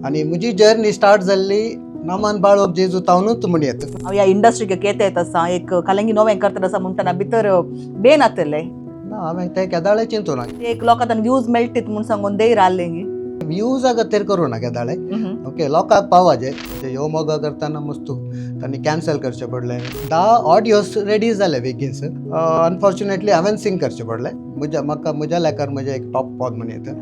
आनी म्हजी journey start जाल्ली नमन बाळोब जेजू तावनूच म्हण येता. हांव ह्या इंडस्ट्रीक येता येत आसा, एक कलंगी नवें करता आसा म्हणटना भितर बेन आतले. ना, हांवें तें केदाळे चिंतू ना. एक लोकांक व्यूज मेळटीत म्हूण सांगून देर आहलें. व्यूजा खातीर करूं ना केदाळे. ओके, लोकांक पावाजे ह्यो मोगा करतना मस्तू तांणी कॅन्सल करचें पडलें. 10 ऑडियोज रेडी जाले बेगीनच. अनफॉर्च्युनेटली हांवें सिंग करचें पडलें. म्हज्या म्हाका म्हज्या लेखार म्हजें एक टॉप पद म्हण येता.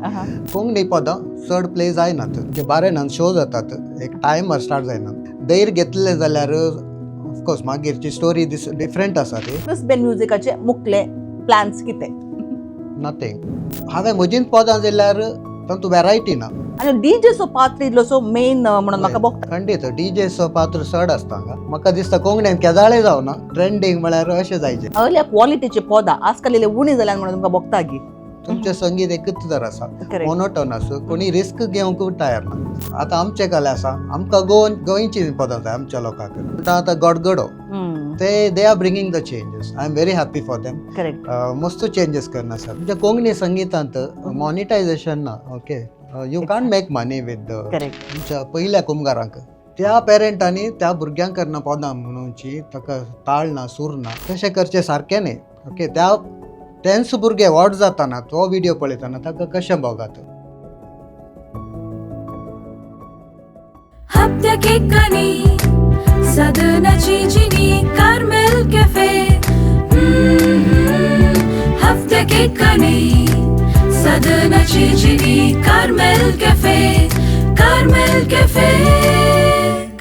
कोंकणी पदां चड प्ले जायनात, जे बारेनान शो जातात, एक टायमर स्टार्ट जायना. धैर्य घेतलें जाल्यार ऑफकोर्स मागीरची स्टोरी डिफरंट आसा ती. क्रिस बेन म्युजिकाचे मुखले प्लॅन्स कितें? नथींग. हांवें म्हजींच पदां जाल्यार तातूंत वेरायटी ना. आनी डीजेचो पात्र इल्लोसो मेन म्हणून म्हाका भोगता. खंडीत डीजेचो पात्र चड आसता हांगा. म्हाका दिसता कोंकणीन केदाळे जावना ट्रेंडींग म्हळ्यार अशें जायचें. अहल्या क्वॉलिटीचे पदां आजकाल इल्ले उणी जाल्यान म्हणून तुमकां भोगता गी? तुमचें संगीत एकूच तर आसा, मोनोटोन आसा, कोणी रिस्क घेवंक तयार ना. आतां आमचें कले आसा, आमकां गोंयची पदां जाय आमच्या लोकांक. म्हणटा आतां गडगडो ते they are bringing the changes. I am very happy for them. Correct. मस्त चेंजीस करना आसा तुमच्या कोंकणी संगितांत. मॉनिटायझेशन ना. Okay, you can't make money with correct. तुमच्या पयल्या कुमगारांक. त्या पेरंटांनी त्या भुरग्यांक करना पदां म्हणूची ताका ताळ ना, सूर ना, तशें करचें सारकें न्ही. ओके, त्या तेंच भुरगे व्हड जाताना तो व्हिडियो पळयतना ताका कशें भोगात. सदनाची कार्मेल कॅफे, हप्त्याक एकनी सदनाची जिनी Carmel cafe, Carmel cafe.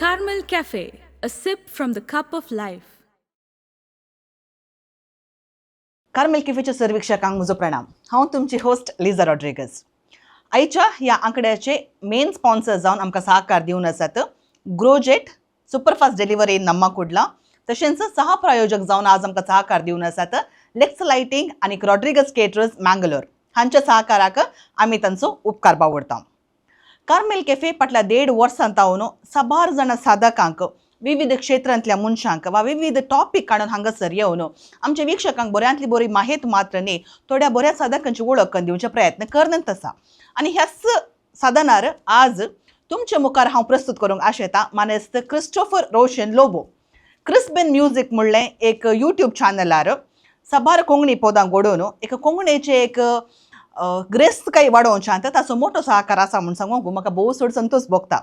Carmel cafe, a sip from the cup of life. Carmel कॅफेच्या सर्विक्षकांक म्हजो प्रणाम. हांव तुमची होस्ट लिजा रॉड्रिगस. आयच्या ह्या आंकड्याचे मेन स्पॉन्सर जावन आमकां सहकार दिवन आसात ग्रोजेट सुपरफास्ट डिलिव्हरी नम्मा कुडला. तशेंच सह प्रायोजक जावन आज आमकां सहकार दिवन आसात लेक्स लायटींग आनी रॉड्रिगस केटरर्स मँगलोर. हांच्या सहकाराक आमी तांचो उपकार बावडटा. कार्मेल कॅफे फाटल्या 1.5 वर्सां तावन साबार जाणां साधकांक, विविध क्षेत्रांतल्या मनशांक वा विविध टॉपीक काडून हांगासर येवन आमच्या वीक्षकांक बऱ्यांतली बरी माहेत मात्र न्ही, थोड्या बऱ्या साधकांची वळख करून दिवचे प्रयत्न करत आसा. आनी ह्याच साधनार आज तुमचे मुखार हांव प्रस्तुत करूंक आशेता मानेस्त क्रिस्टोफर रोशन लोबो. क्रिस्बेन म्युजीक म्हणलें एक यूट्यूब चॅनलार साबार कोंकणी पदां घडोवन एक कोंकणीचें एक ग्रेस्तकाय वाडोवच्या ताचो मोटो सहकार आसा म्हूण सांगूंक म्हाका भोव चड संतोश भोगता.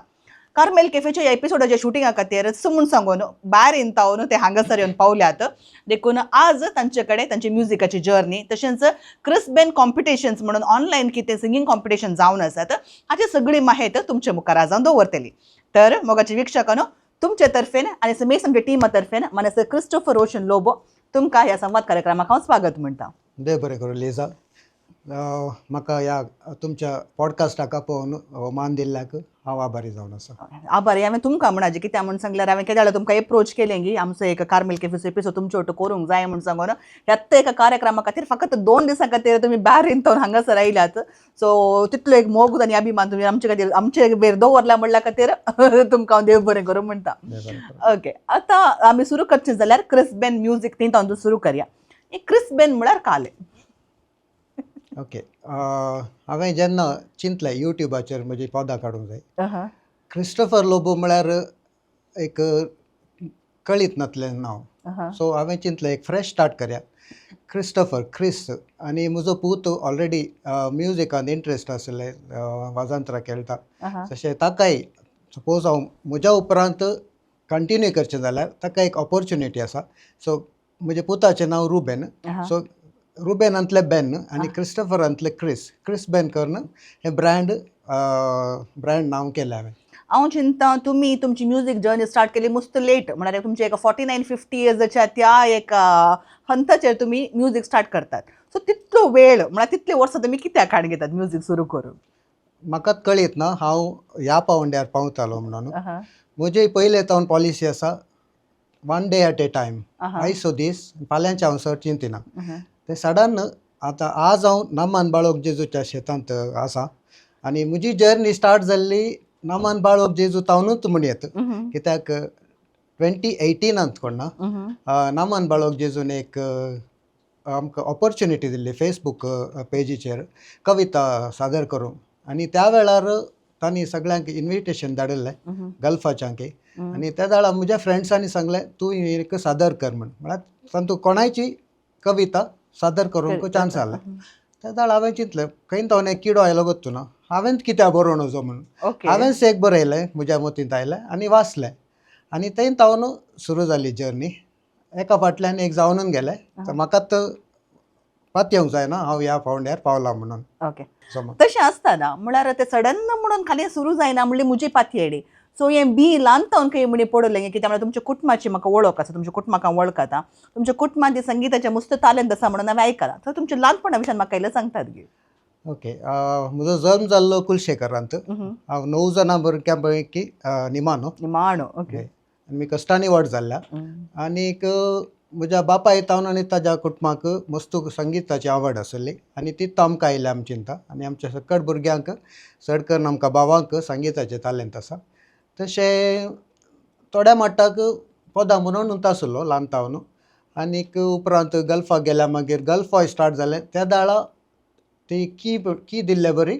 कार्मेल कॅफेच्या ह्या एपिसोडाच्या शुटिंगा खातीर म्हूण सांगून भायर येवन ते हांगासर येवन पावल्यात. देखून आज तांचे कडेन तांची म्युजिकाची जर्नी तशेंच क्रिस्बेन कॉम्पिटिशन्स म्हणून ऑनलायन कितें सिंगींग कॉम्पिटिशन जावन आसात हाची सगळी माहिती तुमचे मुखार आज हांव दवरतली. तर मोगाचे वीक्षकांनो, तुमचे तर्फेन आनी समेस्त आमच्या टिमा तर्फेन मानेस्त क्रिस्टोफर रोशन लोबो तुमकां ह्या संवाद कार्यक्रमाक हांव स्वागत म्हणटा. देव बरें करूं लिजा. म्हाका ह्या तुमच्या पॉडकास्टाक पळोवन मान दिल्ल्याक हांव आभारी जावन आसा. आभारी हांवें तुमकां म्हणाजे कित्याक म्हूण सांगल्यार हांवें केदाळ तुमकां एप्रोच केलें की आमचो एक कार्मेल कॅफेचो एपिसोड तुमचे वटेन करूंक जाय म्हूण सांगून ह्याच एका कार्यक्रमा खातीर फकत 2 दिसां खातीर तुमी भायर येवन हांगासर आयल्यात. सो तितलो एक मोग आनी अभिमान तुमी आमचे खातीर आमचे वेर दवरला म्हणल्या खातीर तुमकां हांव देव बरें करूं म्हणटा. ओके, आतां आमी सुरू करचें जाल्यार क्रिस्बेन म्युजीक थंय तांचो सुरू करया. क्रिस्बेन म्हळ्यार कालें. ओके, हांवें जेन्ना चिंतलें यूट्यूबाचेर म्हजी पदां काडूंक जाय, क्रिस्टोफर लोबो म्हळ्यार एक कळीत नासलें नांव. सो हांवें चिंतलें एक फ्रेश स्टार्ट करया. क्रिस्टोफर क्रिस आनी म्हजो पूत ऑलरेडी म्युजिकान इंट्रस्ट आशिल्लें, वाजंत्रां खेळटा, तशें ताकाय सपोज हांव म्हज्या उपरांत कंटिन्यू करचें जाल्यार ताका एक ऑपोर्चुनिटी आसा. सो म्हज्या पुताचें नांव रुबेन. सो रुबेनांतले बेन आनी क्रिस्टोफरांतले क्रिस, क्रिस बेन करून हें ब्रँड ब्रँड नांव केलें हांवें. हांव चिंता तुमी तुमची म्युजीक जर्नी स्टार्ट केली मस्त लेट, म्हळ्यार तुमच्या एका 49-50 इयर्साच्या त्या एका हंताचेर तुमी म्युजीक स्टार्ट करतात. सो तितलो वेळ म्हळ्यार तितले वर्सां तुमी कित्याक काडून घेतात म्युजीक सुरू करून? म्हाका कळीत ना हांव ह्या पावंड्यार पावतालो म्हणून. म्हजे पयले तावन पॉलिसी आसा 1 day at a time. आयचो दीस फाल्यांचे हांव चड चिंतिना. ते सडन आतां आज हांव नमन बाळोक जेजूच्या शेतांत आसा आनी म्हजी जर्नी स्टार्ट जाल्ली नमन बाळोक जेजू तावनूच म्हण येत. कित्याक 2018 कोण ना नमन बाळोक जेजून एक आमकां ऑपॉर्च्युनिटी दिल्ली फेसबूक पेजीचेर कविता सादर करूंक आनी त्या वेळार तांणी सगळ्यांक इन्विटेशन धाडिल्लें गल्फाच्यांक. आनी त्या वेळार म्हज्या फ्रेंड्सांनी सांगलें, तूं एक सादर कर म्हण. म्हळ्यार तातूंत कोणायची कविता सादर करूंक चान्स आसले. त्या वेळार हांवें चिंतलें, खंय तो एक किडो आयलो गोत्तू ना, हांवें कित्याक बरोवं नजो म्हणून. हांवेंच एक बरयलें, म्हज्या मतींत आयलें आनी वाचलें आनी थंय तावन सुरू जाली जर्नी. एका फाटल्यान एक जावनून गेलें. तर म्हाका तर पातयेवंक जायना हांव ह्या पावंड्यार पावला म्हणून. समज. तशें आसतना म्हळ्यार ते सडन म्हणून खाली सुरू जायना म्हणली म्हजी पातयेडी. सो हें बी ल्हान तावन खंय म्हणी पडलें, कित्याक म्हळ्यार तुमच्या कुटुंबाची म्हाका वळख आसा, तुमच्या कुटुंबाक हांव वळखता, तुमच्या कुटुंबांत ती संगिताचें मस्त तालेंत आसा म्हणून हांवें आयकलां. सो तुमच्या ल्हानपणा विशयान म्हाका इल्लें सांगतात गे. ओके, म्हजो जल्म जाल्लो कुलशेखरांत. हांव 9 जाणां भुरग्यां पैकी निमाणो. निमाणो, ओके. आनी कश्टांनी व्हड जाल्ल्या. आनीक म्हज्या बापाय तावन आनी ताज्या कुटुंबाक मस्त संगिताची आवड आसली आनी तीच आमकां आयल्या आमी चिंता. आनी आमच्या सकट भुरग्यांक, चड करून आमकां भावांक संगिताचें तालेंत आसा. तशें थोड्या मट्टाक पदां म्हणून आसलो ल्हान तावन. आनीक उपरांत गल्फाक गेल्या मागीर गल्फ वॉयस स्टार्ट जालें. त्या दाळा ती की की दिल्ले बरी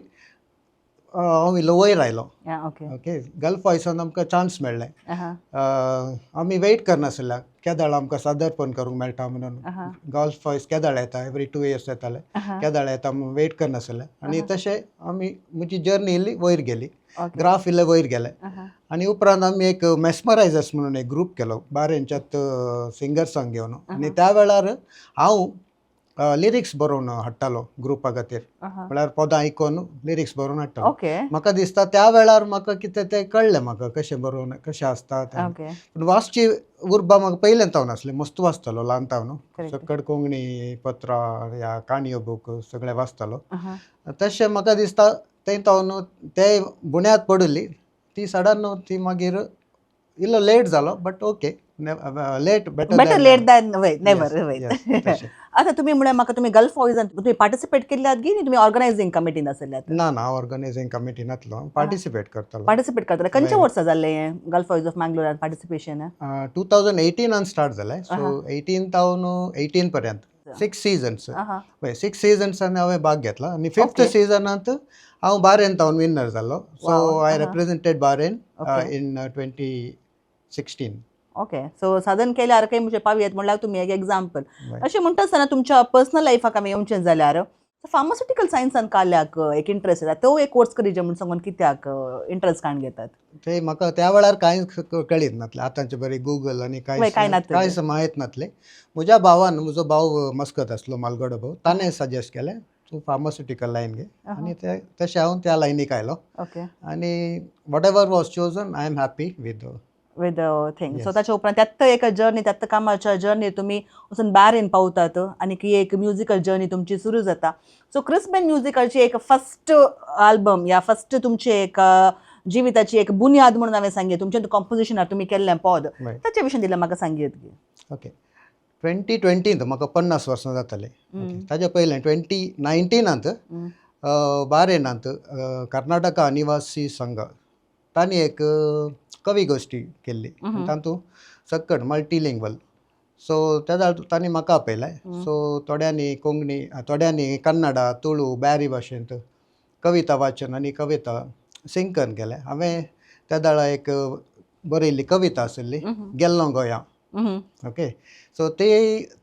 हांव इल्लो वयर आयलो. ओके ओके, गल्फ वॉयसान आमकां चान्स मेळ्ळें. आमी वेट करनासल्या केदाळ आमकां सादरपण करूंक मेळटा म्हणून. गल्फ वॉयस केदाळ येता, एवरी 2 इयर्स येताले, केदाळ येता म्हणून वेट करनासले. आनी तशें आमी म्हजी जर्नी इल्ली वयर गेली, ग्राफ इल्ले वयर गेले. आनी उपरांत आमी एक मेस्मरायजर्स म्हणून एक ग्रूप केलो बारेंच्यात सिंगर्सांक घेवन. आनी त्या वेळार हांव लिरिक्स बरोवन हाडटालो ग्रुपा खातीर, म्हळ्यार पदां आयकून लिरिक्स बरोवन हाडटालो. म्हाका दिसता त्या वेळार म्हाका कितें तें कळ्ळें म्हाका कशें बरोवन कशें आसता तें. पूण वाचची उर्बा म्हाका पयल्यान तावन आसली, मस्त वाचतालो ल्हान तावन. सकड कोंकणी पत्रां ह्या काणयो बूक सगळें वाचतालो. तशें म्हाका दिसता थंय तावन ते बुन्याद पडिल्ली ती सडन ती मागीर इल्लो लेट जालो, but okay, late better better late than never. आतां तुमी म्हळ्यार म्हाका तुमी गल्फ वॉयजान तुमी पार्टिसिपेट केल्ल्यात गी न्ही, तुमी ऑर्गनायझींग कमिटीन आसल्यात? ना ना, ऑर्गनायझींग कमिटीन नातलो, पार्टिसिपेट करतालो. पार्टिसिपेट करताले. खंयच्या वर्सा जाल्लें हें गल्फ वॉयज ऑफ मँगलोरान पार्टिसिपेशन? 2018 स्टार्ट जालें. सो 18 तावन 18 पर्यंत 6 सिजन्स. हय, 6 सिजन्सान हांवें भाग घेतला आनी फिफ्थ सिजनांत हांव बारेन तावन विनर जालो. So I represented Bahrain in 2016. Okay, so साधन केल्यार खंय म्हणजे पावयेत म्हणल्यार तुमी एक एग्जाम्पल. अशें म्हणटा आसतना तुमच्या पर्सनल लायफाक आमी येवचें जाल्यार फार्मास्युटिकल सायन्सान काल्याक एक इंट्रस्ट येता, तो एक कोर्स करीजे म्हूण सांगून कित्याक इंट्रस्ट काण घेतात? ते म्हाका त्या वेळार कांयच कळीत नासलें. आतांचे बरें गुगल आनी कांय कांय नासलें. कांयच म्हायत नासलें. म्हज्या भावान, म्हजो भाव मस्कत आसलो, मालगडो भाव, ताणें सजेस्ट केलें तूं फार्मास्युटिकल लायन घे. आनी ते तशें हांव त्या लायनीक आयलो. आनी whatever was chosen I am happy with with thing. So ताच्या उपरांत त्यात एक जर्नी, त्यात कामाच्या जर्नी तुमी वचून बारेन पावतात आनी ही एक म्युजिकल जर्नी तुमची सुरू जाता. सो क्रिसबेन म्युजिकलची एक फर्स्ट आल्बम या फर्स्ट तुमची एक जिविताची एक बुन्याद म्हणून हांवें सांगीत तुमचें कॉम्पोजिशनार तुमी केल्लें पद, ताचे विशीं दिलें म्हाका सांगीत गे. ओके, 2020 म्हाका 50 वर्सां जातालें. ताज्या पयलें 2019 बारेनांत कर्नाटका अनिवासी संघ तांणी एक कवी गोश्टी केल्ली, तातूंत सक्कड मल्टीलिंग्वल. सो त्या तांणी म्हाका आपयलें. सो थोड्यांनी कोंकणी, थोड्यांनी कन्नडा, तुळू, ब्यारी भाशेंत कविता वाचन आनी कविता सिंकन केलें. हांवें त्या वेळार एक बरयल्ली कविता आशिल्ली, गेल्लो गोंया. ओके, सो ते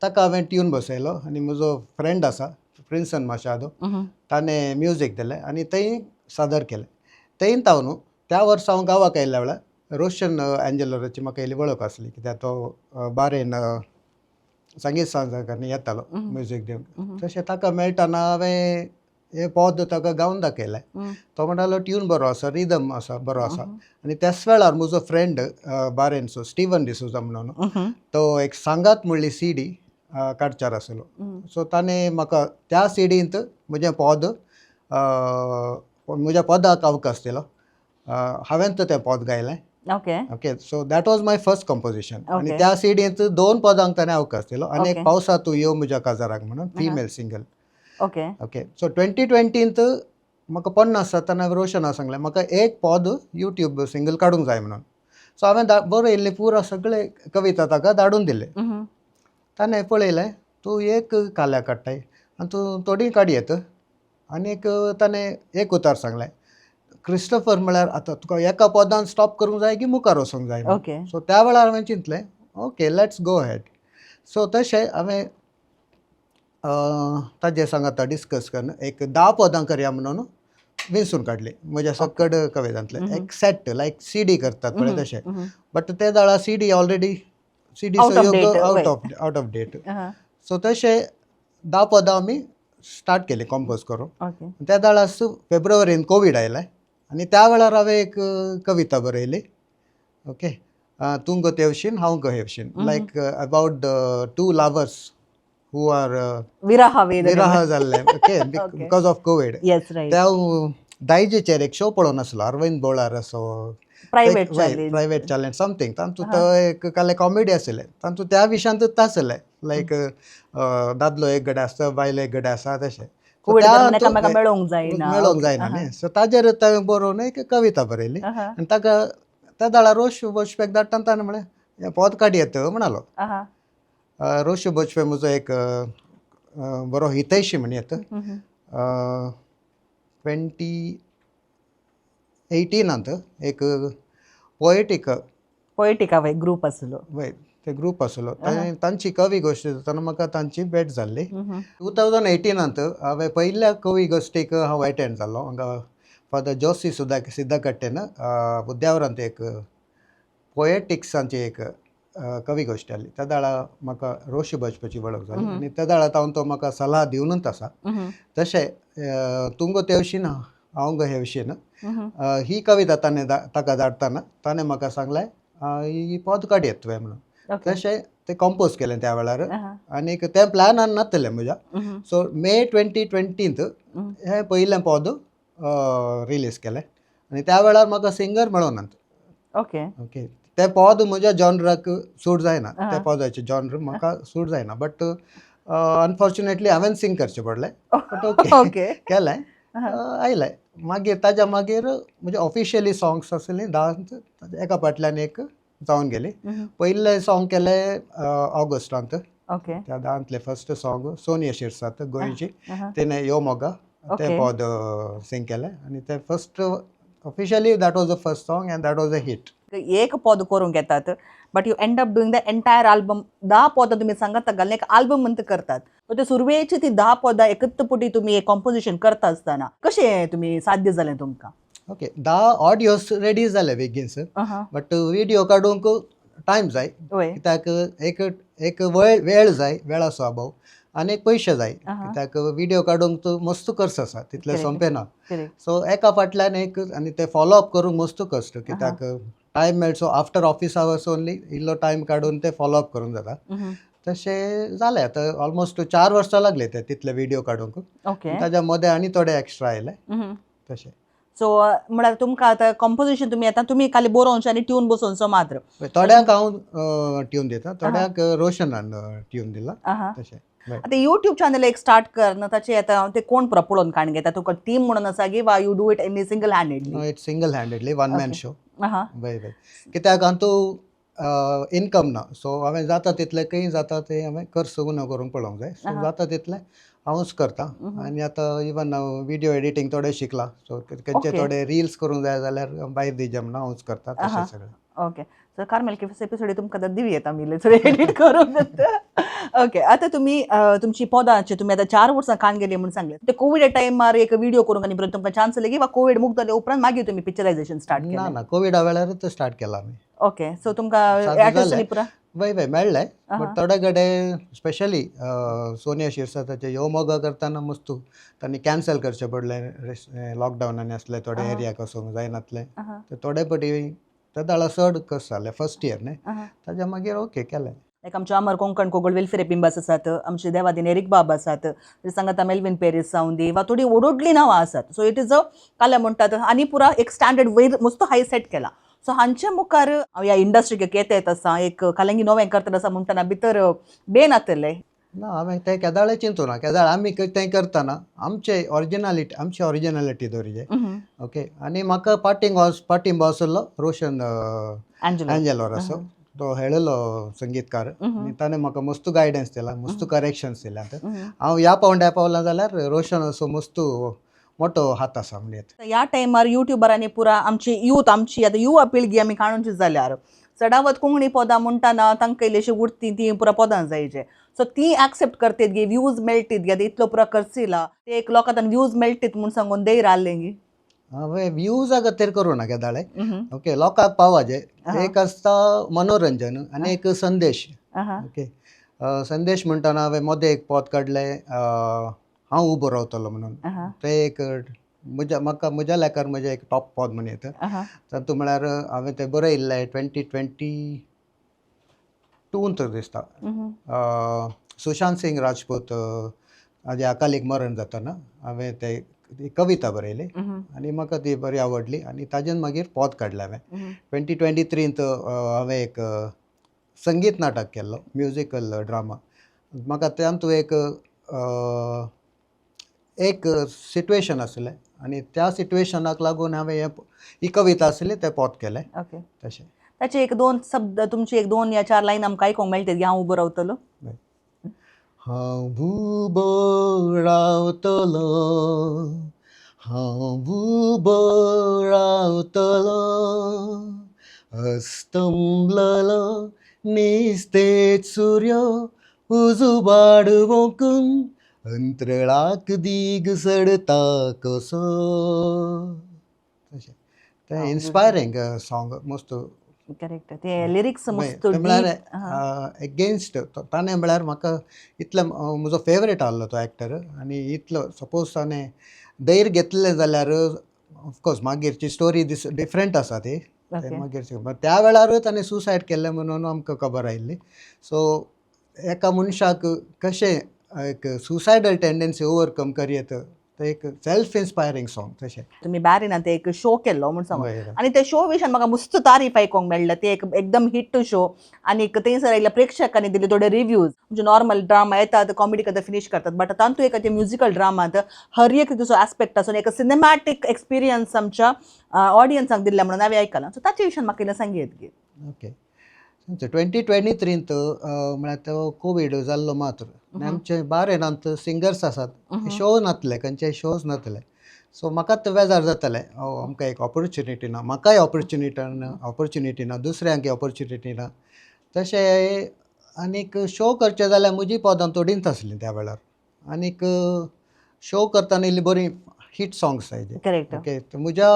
ताका हांवें ट्यून बसयलो आनी म्हजो फ्रेंड आसा प्रिन्सन माशादो, ताणें म्युजीक दिलें आनी थंय सादर केलें. थंय तावन त्या वर्सा हांव गांवाक आयिल्ल्या वेळार रोशन एंजलोराची म्हाका इल्ली वळख आसली, कित्याक तो बारेन संगीत सांजाकांनी येतालो म्युजीक दिवंक. तशें ताका मेळटना हांवें हें पद ताका गावन दाखयलें. तो म्हणटालो ट्यून बरो आसा, रिदम आसा बरो आसा. आनी त्याच वेळार म्हजो फ्रेंड बारेनचो स्टिवन डिसोजा म्हणून, तो एक सांगात म्हणली सी डी काडचार आसलो. सो ताणें म्हाका त्या सिडींत म्हजें पद, म्हज्या पदाक अवकाश दिलो. हांवें तें पद गायलें. Okay, so that was my first composition. आनी त्या सिडींत 2 पदांक ताणें अवकाश दिलो आनी एक पावसा तूं यो म्हज्या काजाराक म्हणून फिमेल सिंगल. ओके, सो 2020 म्हाका 50 जातना रोशना सांगलें म्हाका एक पद युट्यूब सिंगल काडूंक जाय म्हणून. सो हांवें बरयल्ली पुरा सगळे कविता ताका धाडून दिले. ताणें पळयलें तूं एक काल्या काडटाय आनी तूं थोडी काडयेत. आनीक ताणें एक उतार सांगलें, क्रिस्टफर म्हळ्यार आतां तुका एका पदान स्टॉप करूंक जाय की मुखार वचूंक जाय. सो त्या वेळार हांवें चिंतलें, okay, let's go ahead. So तशें हांवें ताजे सांगाता डिस्कस करून एक 10 पदां करया म्हणून वेंचून काडली म्हज्या सकड कवितांतले, एक सेट, लायक सीडी करतात पळय तशें. बट ते वेळार CD already CD Out of date, out वय. Of date. सो तशें 10 पदां आमी स्टार्ट केली कंपोज करून. त्या वेळार फेब्रुवारीन कोवीड आयलें आनी त्या वेळार हांवें एक कविता बरयली, ओके, तूं गो तेवशीन हांव गो हेवशीन, like about the two lovers who are विरह वेदना. विरह जाल्ले, okay, because of Covid. त्या दायजेचेर एक शो पळोवन आसलो, अरविंद बोळार असो. Private challenge. Private challenge something. तातूंत तो एक काले कॉमेडी आशिल्लें, तातूंत त्या विशयांतूच आसलें, लायक दादलो एक गडे आसता, बायल एक गडे आसा तशें. So Covid त्या दरम्यान एकामेकांक मेळोंक जायना. मेळोंक जायना न्ही. सो ताजेर ताणें बरोवन एक कविता बरयली आनी ताका त्या वेळार रोशू बोचपेक धाडटा, ताणें म्हळें, हें पद काडयेत म्हणालो. रोशू बोचपे म्हजो एक अ, अ, बरो हितैशी म्हणयेत. 2018त एक पोएटीक पोएटिका वय ग्रुप आसलो. वय, ते ग्रुप आसलो, तांची कवी गोश्टी जातना म्हाका तांची भेट जाल्ली. 2018त हांवें पयल्या कवी गोश्टीक हांव एटेंड जाल्लो. हांगा फादर जोसी सुद्दां सिद्धकट्टेन उद्यावरांत एक पोएटिक्सांची एक कवी गोश्टी जाली. त्या वेळार म्हाका रोशू बजपाची वळख जाली आनी त्या वेळार तावन तो म्हाका सलाह दिवनूच आसा. तशें तूं गो तेवशीन हांव गो हेवशीन ही कविता ताणें ताका धाडटना ताणें म्हाका सांगलें, ही पद काडयेत तुवें म्हणून. तशें तें कंपोज केलें त्या वेळार आनीक तें प्लॅनान नासलें म्हज्या. सो मे 2020त हें पयलें पद रिलीज केलें आनी त्या वेळार म्हाका सिंगर मेळोनात. ओके, तें पद म्हज्या जॉनराक सूट जायना. त्या पदाचें जॉनर म्हाका सूट जायना, बट अनफॉर्च्युनेटली हांवें सिंग करचें पडलें, बट ओके. केलें, आयलें. मागीर ताज्या मागीर म्हजे ऑफिशियली सॉंग्स आसलीं 10, एका फाटल्यान एक जावन गेली. पयलें सॉंग केलें ऑगस्टांत. त्या 10तलें फर्स्ट सॉंग सोनिया शिरसात गोंयची, तिणें यो मोगा तें पद सिंग केलें आनी तें first officially, that was the first song and that was a hit. एक पद करूंक येतात, but you end up doing the entire album. 10 पदां तुमी सांगता घालून एक आल्बम म्हणटा करतात. सो ते सुरवेची ती 10 पदां एकत्र पुटी तुमी एक कॉम्पोजिशन करता आसतना कशें तुमी साध्य जालें तुमकां? ओके, 10 ऑडियोस रेडी जाले बेगीन, बट विडियो काडूंक टायम जाय. कित्याक एक एक वेळ वेळ जाय, वेळाचो अभाव आनी एक पयशे जाय. कित्याक विडियो काडूंक तूं मस्त खर्च आसा, तितले सोंपें ना. सो एका फाटल्यान एक आनी ते फॉलो अप करूंक मस्त कश्ट, कित्याक टायम मेळचो आफ्टर ऑफीस आवर्स ओनली, इल्लो टायम काडून ते फॉलो अप करूंक जाता. तशें जालें. आतां ऑलमोस्ट 4 वर्सां लागले ते तितले विडियो काडूंक. ताज्या मदें आनी थोडे एक्स्ट्रा आयले तशें. सो म्हळ्यार तुमकां आतां कॉम्पोजिशन तुमी आतां तुमी खाली बरोवचें आनी ट्यून बसोवचो मात्र. थोड्यांक हांव ट्यून दिता, थोड्यांक रोशनान ट्यून दिला तशें. आतां युट्यूब चॅनल एक स्टार्ट करना, ताचे आतां ते कोण पुरो पळोवन काण घेता? तुका टीम म्हणून आसा की वा you do it in single handedly? It's single handedly, one man show. वय वय, कित्याक हातूं इनकम ना. सो हांवें जाता तितलें, खंय जाता तें हांवें खर्च उणो करूंक पळोवंक जाय. सो जाता तितलें हांवूच करता आनी आतां इवन हांव विडियो एडिटींग थोडें शिकलां. सो खंयचे थोडे रिल्स करूंक जाय जाल्यार भायर दिजे म्हणून हांवूच करता तशें सगळें. Okay, so Carmel cafe episode तुमकां आतां दिवयेत आमी एडिट करून. ओके, आतां तुमी तुमची पदांचे तुमी आतां 4 वर्सां कान गेली म्हणून सांगलें, ते कोविडा टायमार एक व्हिडिओ करूंक आनी बरें तुमकां चान्स आसले की वा कोविड मुक्त जाले उपरांत मागीर तुमी पिक्चरायझेशन स्टार्ट ना. केलें? ना, कोविडा वेळारूच स्टार्ट केला आमी. ओके, सो तुमकां सादे आर्टिस्ट जालें. पुरा वय वय, मेळ्ळें, बट थोडे कडेन स्पेशली सोनिया शिरसाताचे यो मोगा करतना मस्तू तांणी कॅन्सल करचें पडलें लॉकडावनान आसले थोडे एरियाक वचूंक जायनातलें. ते थोडे पटी ते दाळा चड कस जालें फर्स्ट इयर न्ही. ताज्या मागीर ओके केलें. लायक आमचे अमर कोंकण कोगळ वेलफेर बिंबास आसात, आमचे देवादीन एरीक बाब आसात, ते सांगता मेल्विन पेरीस जावन दी वा थोडी व्हडली नांवां आसात. सो it is a काल्या म्हणटात आनी पुरा एक स्टँडर्ड वयर मस्त हाय सेट केला. सो हांचे मुखार हांव ह्या इंडस्ट्रीक एक येता येत आसा, एक कालंगी नवें करतना आसा म्हणटना भितर बेन आतलें? ना, हांवें तें केदाळे चिंतूना. केदाळ आमी तें करतना आमचे ऑरिजिनालिटी, आमची ऑरिजिनालिटी दवरिजे, ओके. आनी म्हाका पाटींग पाटिंबो आसलो रोशन एंजलो. एंजेलो असो, तो हेळलो संगीतकार आनी ताणें म्हाका मस्त गायडन्स दिला, मस्त करेक्शन्स दिल्यात. हांव ह्या पावंड्या पावला जाल्यार रोशन असो मस्त मोठो हात आसा म्हणयेत. ह्या टायमार युट्युबरांनी पुरा आमची यूथ, आमची आतां युवा पिळगी आमी काणूनची जाल्यार चडावत कोंकणी पदां म्हणटाना तांकां इल्लीशी उडती ती पुरा पदां जायचे. सो ती एक्सेप्ट करतेत गे, व्यूज मेळटीत गे. आतां इतलो पुरा खर्चिला ते एक लोकां व्यूज मेळटीत म्हूण सांगून देर आहले गी. हांवें व्यूजा खातीर करूं ना केदाळे. ओके, लोकांक पावाजे. एक आसता मनोरंजन आनी एक संदेश. ओके, संदेश म्हणटना हांवें मदें एक पद काडलें, हांव उबो रावतलो म्हणून. तें एक म्हज्या म्हाका म्हज्या लेखार म्हजें एक टॉप पद म्हण येता. तातूंत म्हळ्यार हांवें तें बरयल्लें 2022त दिसता, सुशांत सिंग राजपूत हाजे अकालीक मरण जातना हांवें ते ती कविता बरयली आनी म्हाका ती बरी आवडली आनी ताजेन मागीर पद काडलें हांवें. 2023त हांवें एक संगीत नाटक केल्लो, म्युजिकल ड्रामा. म्हाका तातूंत एक एक सिट्युएशन आसलें आनी त्या सिट्युएशनाक लागून हांवें हें ही कविता आसली, तें पद केलें. तशें. ताचे एक दोन शब्द, तुमची एक दोन या चार लायन आमकां आयकोंक मेळटली, हांव उबो रावतलो? हांव उबो रावतलो, हांव उबो रावतलो, अस्तंबलो निस्तेज सूर्य उजवाड वोंकून अंतराळाक दीग सडता कसो. तशें तें. इन्स्पायरींग सॉंग मस्त. करेक्ट, ते लिरिक्स मस्त. म्हळ्यार एगेन्स्ट ताणें म्हळ्यार म्हाका इतलें म्हजो फेवरेट आहलो तो एक्टर आनी इतलो सपोज ताणें धैर्य घेतलें जाल्यार ऑफकोर्स मागीरची स्टोरी दीस डिफरंट आसा ती. मागीरची त्या वेळारूय ताणें सुसायड केल्लें म्हणून आमकां खबर आयिल्ली. सो एका मनशाक कशें एक सुसायडल टेंडन्सी ओवरकम करयेत, तें एक सेल्फ इन्स्पायरींग सॉंग तशें. तुमी बॅरिनान ते एक शो केल्लो म्हूण सांगो आनी ते शो विशयान म्हाका मस्त तारीफ आयकोंक मेळ्ळा. ते एक एकदम हिट शो आनी थंयसर आयिल्ल्या प्रेक्षकांनी दिले थोडे रिव्यूज. म्हणजे नॉर्मल ड्रामा येतात, कॉमेडी करतात, फिनीश करतात, बट तातूंत एक ते म्युजिकल ड्रामांत हर एक तुजो आस्पेक्ट आसून एक सिनेमॅटीक एक्सपिरियन्स आमच्या ऑडियन्साक दिल्ल्या म्हणून हांवें आयकलां. सो ताचे विशयान म्हाका इल्लें सांगयेत गे. ओके, 2023त म्हळ्यार तो कोवीड जाल्लो मात्र आनी आमचे बारेनांत सिंगर्स आसात, शो नातले, खंयचे शोज नातले. सो म्हाका ते बेजार जातालें, आमकां एक ऑपॉर्चुनिटी ना, म्हाकाय ऑपॉर्चुनिटी ना, ऑपॉर्चुनिटी ना, दुसऱ्यांकय ऑपॉर्चुनिटी ना. तशें आनीक शो करचे जाल्यार म्हजी पदां थोडींच आसलीं त्या वेळार आनीक शो करतना इल्ली बरी हिट सॉंग्स जाय. ओके, म्हज्या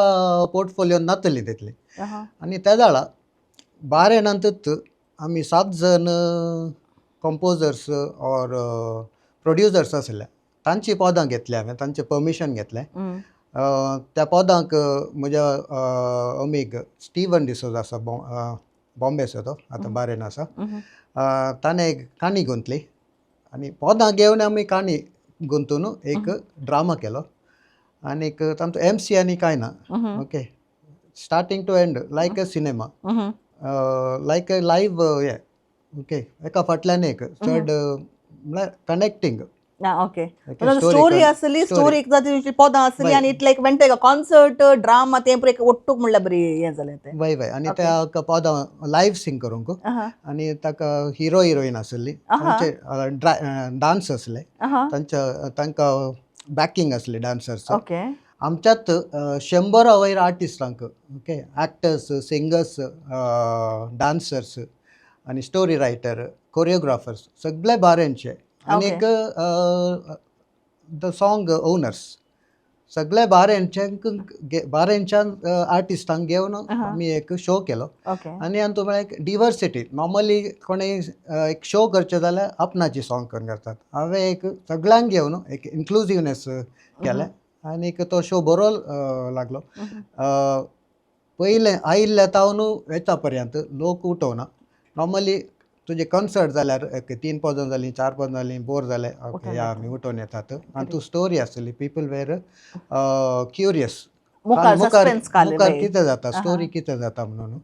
पोर्टफोलियोन नातली तितली. आनी त्या वेळार बारेनांतूच आमी सात जण कंपोजर्स ऑर प्रोड्युसर्स आसले, तांची पदां घेतली हांवें, तांचें परमिशन घेतलें. त्या पदांक म्हज्या अमीग स्टिवन डिसोजा आसा, बॉम्बेचो, तो आतां बारेन आसा. ताणें एक काणी गुंतली आनी पदां घेवन आमी काणी गुंतून एक ड्रामा केलो आनीक तांचो एमसी आनी कांय ना. Okay, starting to end like a cinema, like a live हें. ओके, एका फाटल्यान एक चड म्हळ्यार कनेक्टींग. ओके, स्टोरी आसली, स्टोरी एक जाती, पदां आसली आनी it like went concert drama तें एक ಒಟ್ಟುಗ್ म्हणल्यार बरी हें जालें तें. वय वय, आनी त्या पदां लायव्ह सिंग करूंक आनी ताका हिरो हिरोईन आसली, तांचे डान्स आसले, तांच्या तांकां बॅकिंग आसली डान्सर्स. आमच्यात 100 वयर आर्टिस्टांक, ओके, एक्टर्स, सिंगर्स, डान्सर्स आनी स्टोरी रायटर, कोरियोग्राफर्स सगळे बारेंचे आनीक the song owners सगळे बारेंचे, बारेंच्यान आर्टिस्टांक घेवन आमी एक शो केलो. आनी हातूंत म्हळ्यार एक डिवर्सिटी. नॉर्मली कोणूय एक शो करचें जाल्यार आपणाची सॉंग करून करतात. हांवें एक सगळ्यांक घेवन एक इन्क्लुजिवनेस केलें आनीक तो शो बरो लागलो. पयलें आयिल्ल्या तावन वेता पर्यंत लोक उठोवना. नॉर्मली तुजें कॉन्सर्ट जाल्यार एक तीन पदां जालीं, चार पदां जालीं, बोर जालें, ओके या, आमी उठोवन येतात. आनी तूं स्टोरी आसतली, पिपल वेर क्युरियस. मुखार सस्पेन्स. मुखार कितें जाता, स्टोरी कितें जाता म्हणून.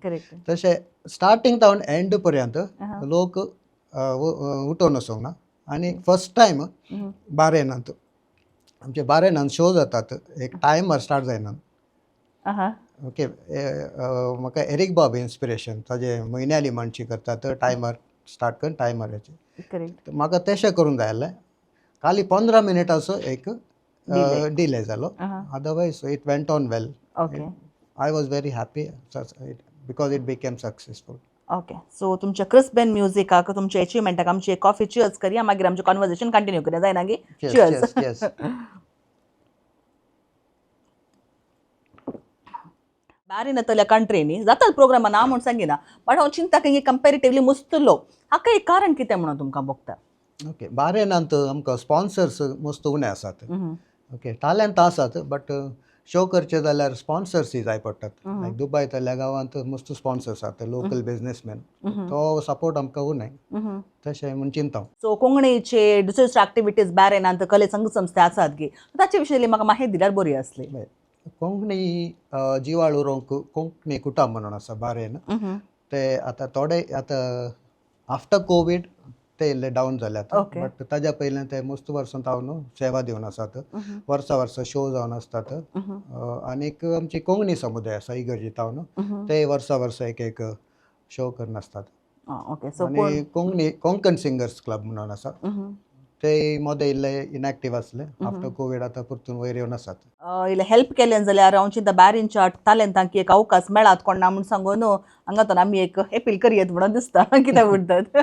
तशें स्टार्टींग तावन एंड पर्यंत लोक उठोवन वचोंक ना. आनी फर्स्ट टायम बारेनांत, आमचे बारेनांत शो जातात, एक टायमर स्टार्ट जायना. ओके, म्हाका एरीक बाब इन्स्पिरेशन. ताजे म्हयन्याली माणशी करतात, टायमर स्टार्ट करून टायमराचेर. म्हाका तशें करूंक जाय आसलें. खाली 15 मिनटाचो एक डिले जालो. Otherwise it went on well. Okay. I was very happy because it became successful. Okay, so तुमच्या क्रिस्बेन म्युजिकाक, तुमच्या एचिवमेंटाक आमची एक कॉफी चियर्स करया, मागीर आमचें कॉन्वर्जेशन कंटिन्यू करया, जायना गे? Cheers, cheers. बारीन तल्या कंट्रीनी जातात प्रोग्रामा, ना म्हूण सांगिना, बट हांव चिंता की कंपेरेटिवली मस्त लो. हाका एक कारण कितें म्हणून तुमकां भोगता? ओके, बारेनांत आमकां स्पॉन्सर्स मस्त उणें आसात. ओके, टालंट आसात बट शो करचे जाल्यार स्पॉन्सर्सय जाय पडटात. लायक दुबय तल्या गांवांत मस्त स्पॉन्सर्स आसात, लोकल बिजनेसमॅन, तो सपोर्ट आमकां उणें तशें म्हूण चिंता. सो कोंकणीचे दुसरे दुसरे एक्टिविटीज बारेनांत कले संघ संस्था आसात गे, ताचे विशीं म्हाका माहिती दिल्यार बरी आसली. कोंकणी जिवाळ उरोवंक कोंकणी कुटाम म्हणून आसा बारेन. ते आतां थोडे आतां आफ्टर कोवीड ते इल्ले डावन जाल्यात, बट ताज्या पयलीं ते मस्त वर्सां न्हू सेवा दिवन आसात, वर्सा वर्सा शो जावन आसतात. आनीक आमची कोंकणी समुदाय आसा इगर्जी न्हू, ते वर्सा वर्सा एक एक शो करून आसतात. ओके, सो आनी कोंकणी कोंकण सिंगर्स क्लब म्हणून आसा, ते मदें इल्ले इनएक्टीव आसले, आफ्टर कोवीड आतां परतून वयर येवन आसात. इल्लें हेल्प केलें जाल्यार हांव चिंता बारींच्या तालेंतांक एक अवकाश मेळात कोण ना म्हूण सांगून हांगा तर आमी एक एपील करयेत म्हणून दिसता. कितें म्हणटात?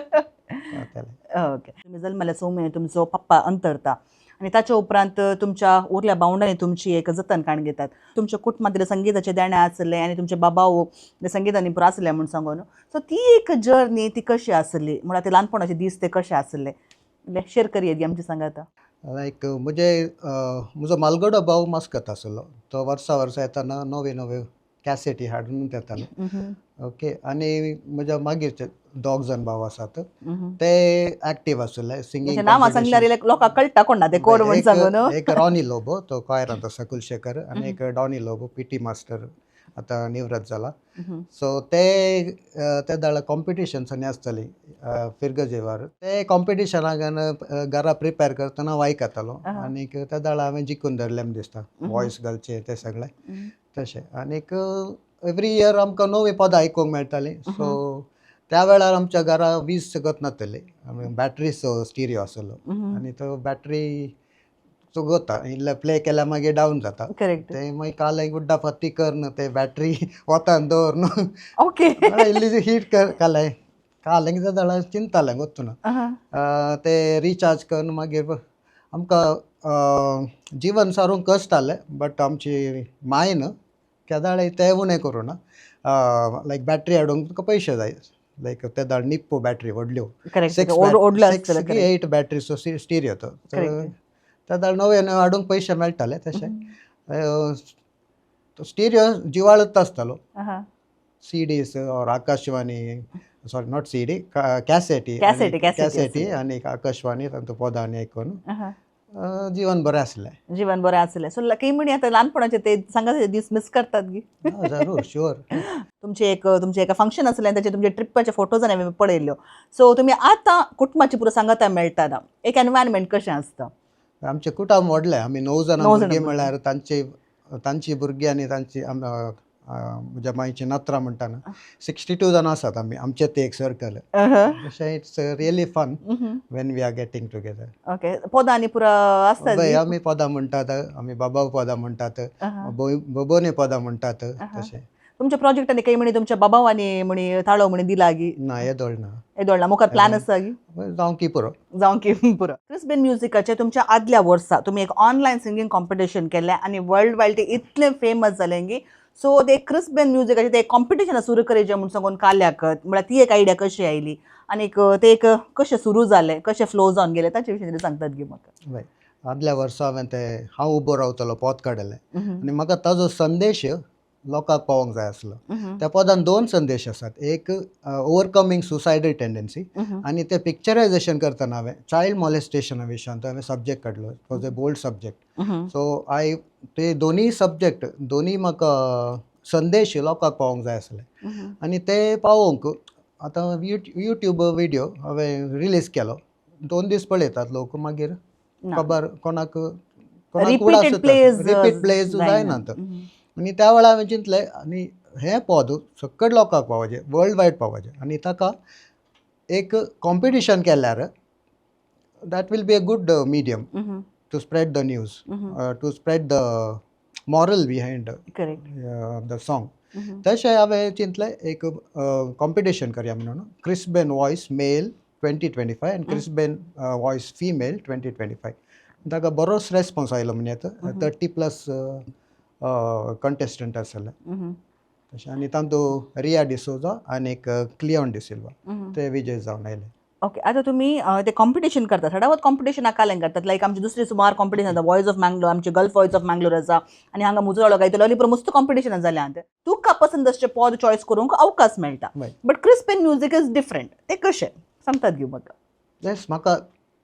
ओके, तुमी जल्मले 6 म्हयने तुमचो पप्पा अंतरता आनी ताच्या उपरांत तुमच्या उरल्या भावंडांनी तुमची एक जतन काण घेतात. तुमच्या कुटुंबांतले संगीताचें देणें आसलें आनी तुमचे बाबाव संगीतांनी पुरो आसलें म्हूण सांगून, सो ती एक जर्नी ती कशी आसली, म्हळ्यार ते ल्हानपणाचे दीस ते कशे आसले, शेअर करयेत गे आमचे सांगाता. लायक म्हजे म्हजो मालगडो भाव मस्कत आसलो, तो वर्सा वर्सा येताना नव्यो नव्यो कॅसेटी हाडून येतालो. ओके, आनी म्हज्या मागीरचे दोग जाण भाव आसात ते एक्टीव आसले सिंगींग. नांवां सांगल्यार लोकांक कळटा कोण ना ते कोण म्हूण सांगून. एक रॉनी लोबो, तो कॉयरांत आसा कुलशेखर, आनी एक डॉनी लोबो पीटी मास्टर, आतां निवृत्त जाला. सो ते ते दाळ कॉम्पिटिशन्सांनी आसताली फिरगजेवार, ते कॉम्पिटिशनाक घरा प्रिपेर करतना हांव आयकतालो आनीक त्या दाळ हांवें जिखून धरलें म्हूण दिसता, वॉयस घालचें ते सगळें तशें. आनीक एवरी इयर आमकां नवीं पदां आयकूंक मेळटालीं. सो त्या वेळार आमच्या घरा वीज सगत नासतली, बॅटरीचो स्टिरियो आसलो आनी तो बॅटरी चुगोता इल्ले प्ले केल्यार मागीर डावन जाता. करेक्ट. ते मागीर काल एक गुड्डा पत्ती करन ते बॅटरी वतान दवरन ओके इल्ली हीट काल काल जाल्यार चिंतालें गोत्तू ना, ते रिचार्ज करून मागीर आमकां जिवन सारूंक कश्ट जालें. बट आमची मायन केदाळे ते उणें करूं ना, लायक बॅटरी हाडूंक तुका पयशे जाय, लायक ते दाळ निप्पो बॅटरी व्हडल्यो 6 की 8 बॅटरीचो स्टिरियो तो, त्या दाळ नवे नवे हाडूंक पयशे मेळटाले. तशें तो स्टिरियो जिवाळत आसतालो. CDs or Akashvani, sorry not CD, कॅसेटी कॅसेटी आनी आकाशवाणी तांचो पदांनी आयकून जीवन बरें आसलें. जीवन बरें आसलें. सो काही म्हणी आतां ल्हानपणाचे ते सांगाचे दीस मिस करतात गी? जरूर, शुअर. तुमचे एक तुमचें एका फंक्शन आसलें आनी ताचे तुमचे ट्रिपाचे फोटोज हांवें पळयल्यो. सो तुमी आतां कुटुंबाची पुरो सांगाता मेळटा, एक एनवायरमेंट कशें आसता? आमचें कुटुंब व्हडलें, आमी 9 जाणां भुरगीं, म्हळ्यार तांची भुरगीं आनी तांची म्हज्या मांयची नात्रां म्हणटाना 62 जाणां आसात आमी, आमचें तें एक सर्कल. अशें it's really fun when we are getting together. Okay, पदां आनी पुरो आसता? आमी पदां म्हणटात, आमी बाबा पदां म्हणटात, बोबोनी पदां म्हणटात तशें. तुमच्या प्रोजेक्टांनी काही म्हणी तुमच्या बाबावांनी म्हणी ताळो म्हणी दिला गी? ना, येदोळ ना. येदोळ ना, मुखार प्लॅन आसा गी? जावं की पुरो. जावं की पुरो. क्रिस्बेन म्युजिकाचे तुमच्या आदल्या वर्सा तुमी एक ऑनलायन सिंगींग कॉम्पिटिशन केलें आनी वर्ल्ड वायड ते इतलें फेमस जालें की, सो ते क्रिस्बेन म्युजिकाचें ते कॉम्पिटिशन सुरू करचें म्हूण सांगून काल्याक, म्हळ्यार ती एक आयडिया कशी आयली आनीक ते एक कशें सुरू जालें, कशें फ्लो जावन गेलें, ताचे विशीं सांगतात गी म्हाका? आदल्या वर्सा हांवें ते हांव उबो रावतलो पद काडलें आनी म्हाका ताजो संदेश लोकांक पावोंक जाय आसलो. त्या पदान 2 संदेश आसात, एक ओवरकमींग सुसायडल टेंडन्सी आनी ते पिक्चरायजेशन करतना हांवें चायल्ड मॉलेस्टेशना विशयांत हांवें सब्जेक्ट काडलो. It was a bold subject. So I ते दोनूय सब्जेक्ट, दोनूय म्हाका संदेश लोकांक पावोंक जाय आसले आनी ते पावोवंक आतां यूट्यूब विडियो हांवें रिलीज केलो, 2 दीस पळयतात लोक, मागीर खबर कोणाक रिपीट प्लेज जायना. आनी त्या वेळार हांवें चिंतलें आनी हें पद सकट लोकांक पावोचें, वर्ल्ड वायड पावोचें आनी ताका एक कॉम्पिटिशन केल्यार that will be a good medium. to spread the news, to spread the moral behind correct the song. तशें हांवें चिंतलें एक कॉम्पिटिशन करया म्हणून, Chris Ben voice male 2025 आनी Chris Ben voice female 2025. ताका बरोच रेस्पॉन्स आयलो म्हणजे आतां 30+ कंटेस्टंट आसले तशें. आनी तातूंत रिया डिसोजा आनी एक क्लियोन डिसिल्वा ते विजय जावन आयले. ओके, आतां तुमी ते कॉम्पिटिशन करतात, सडावत कॉम्पिटिशन कालें करतात, लायक आमचे दुसरे सुमार कॉम्पिटिशन जाता, वॉयस ऑफ मँगलोर, आमचे गल्फ वॉयस ऑफ मँगलोर आसा आनी हांगा मुजोळो गायतलो पुरो मस्त कॉम्पिटिशन जाल्यात. तुका पसंद आसचे पद चॉयस करूंक अवकाश मेळटा. But Chris Ben music is different, ते कशें सांगतात घेव म्हाका? येस, म्हाका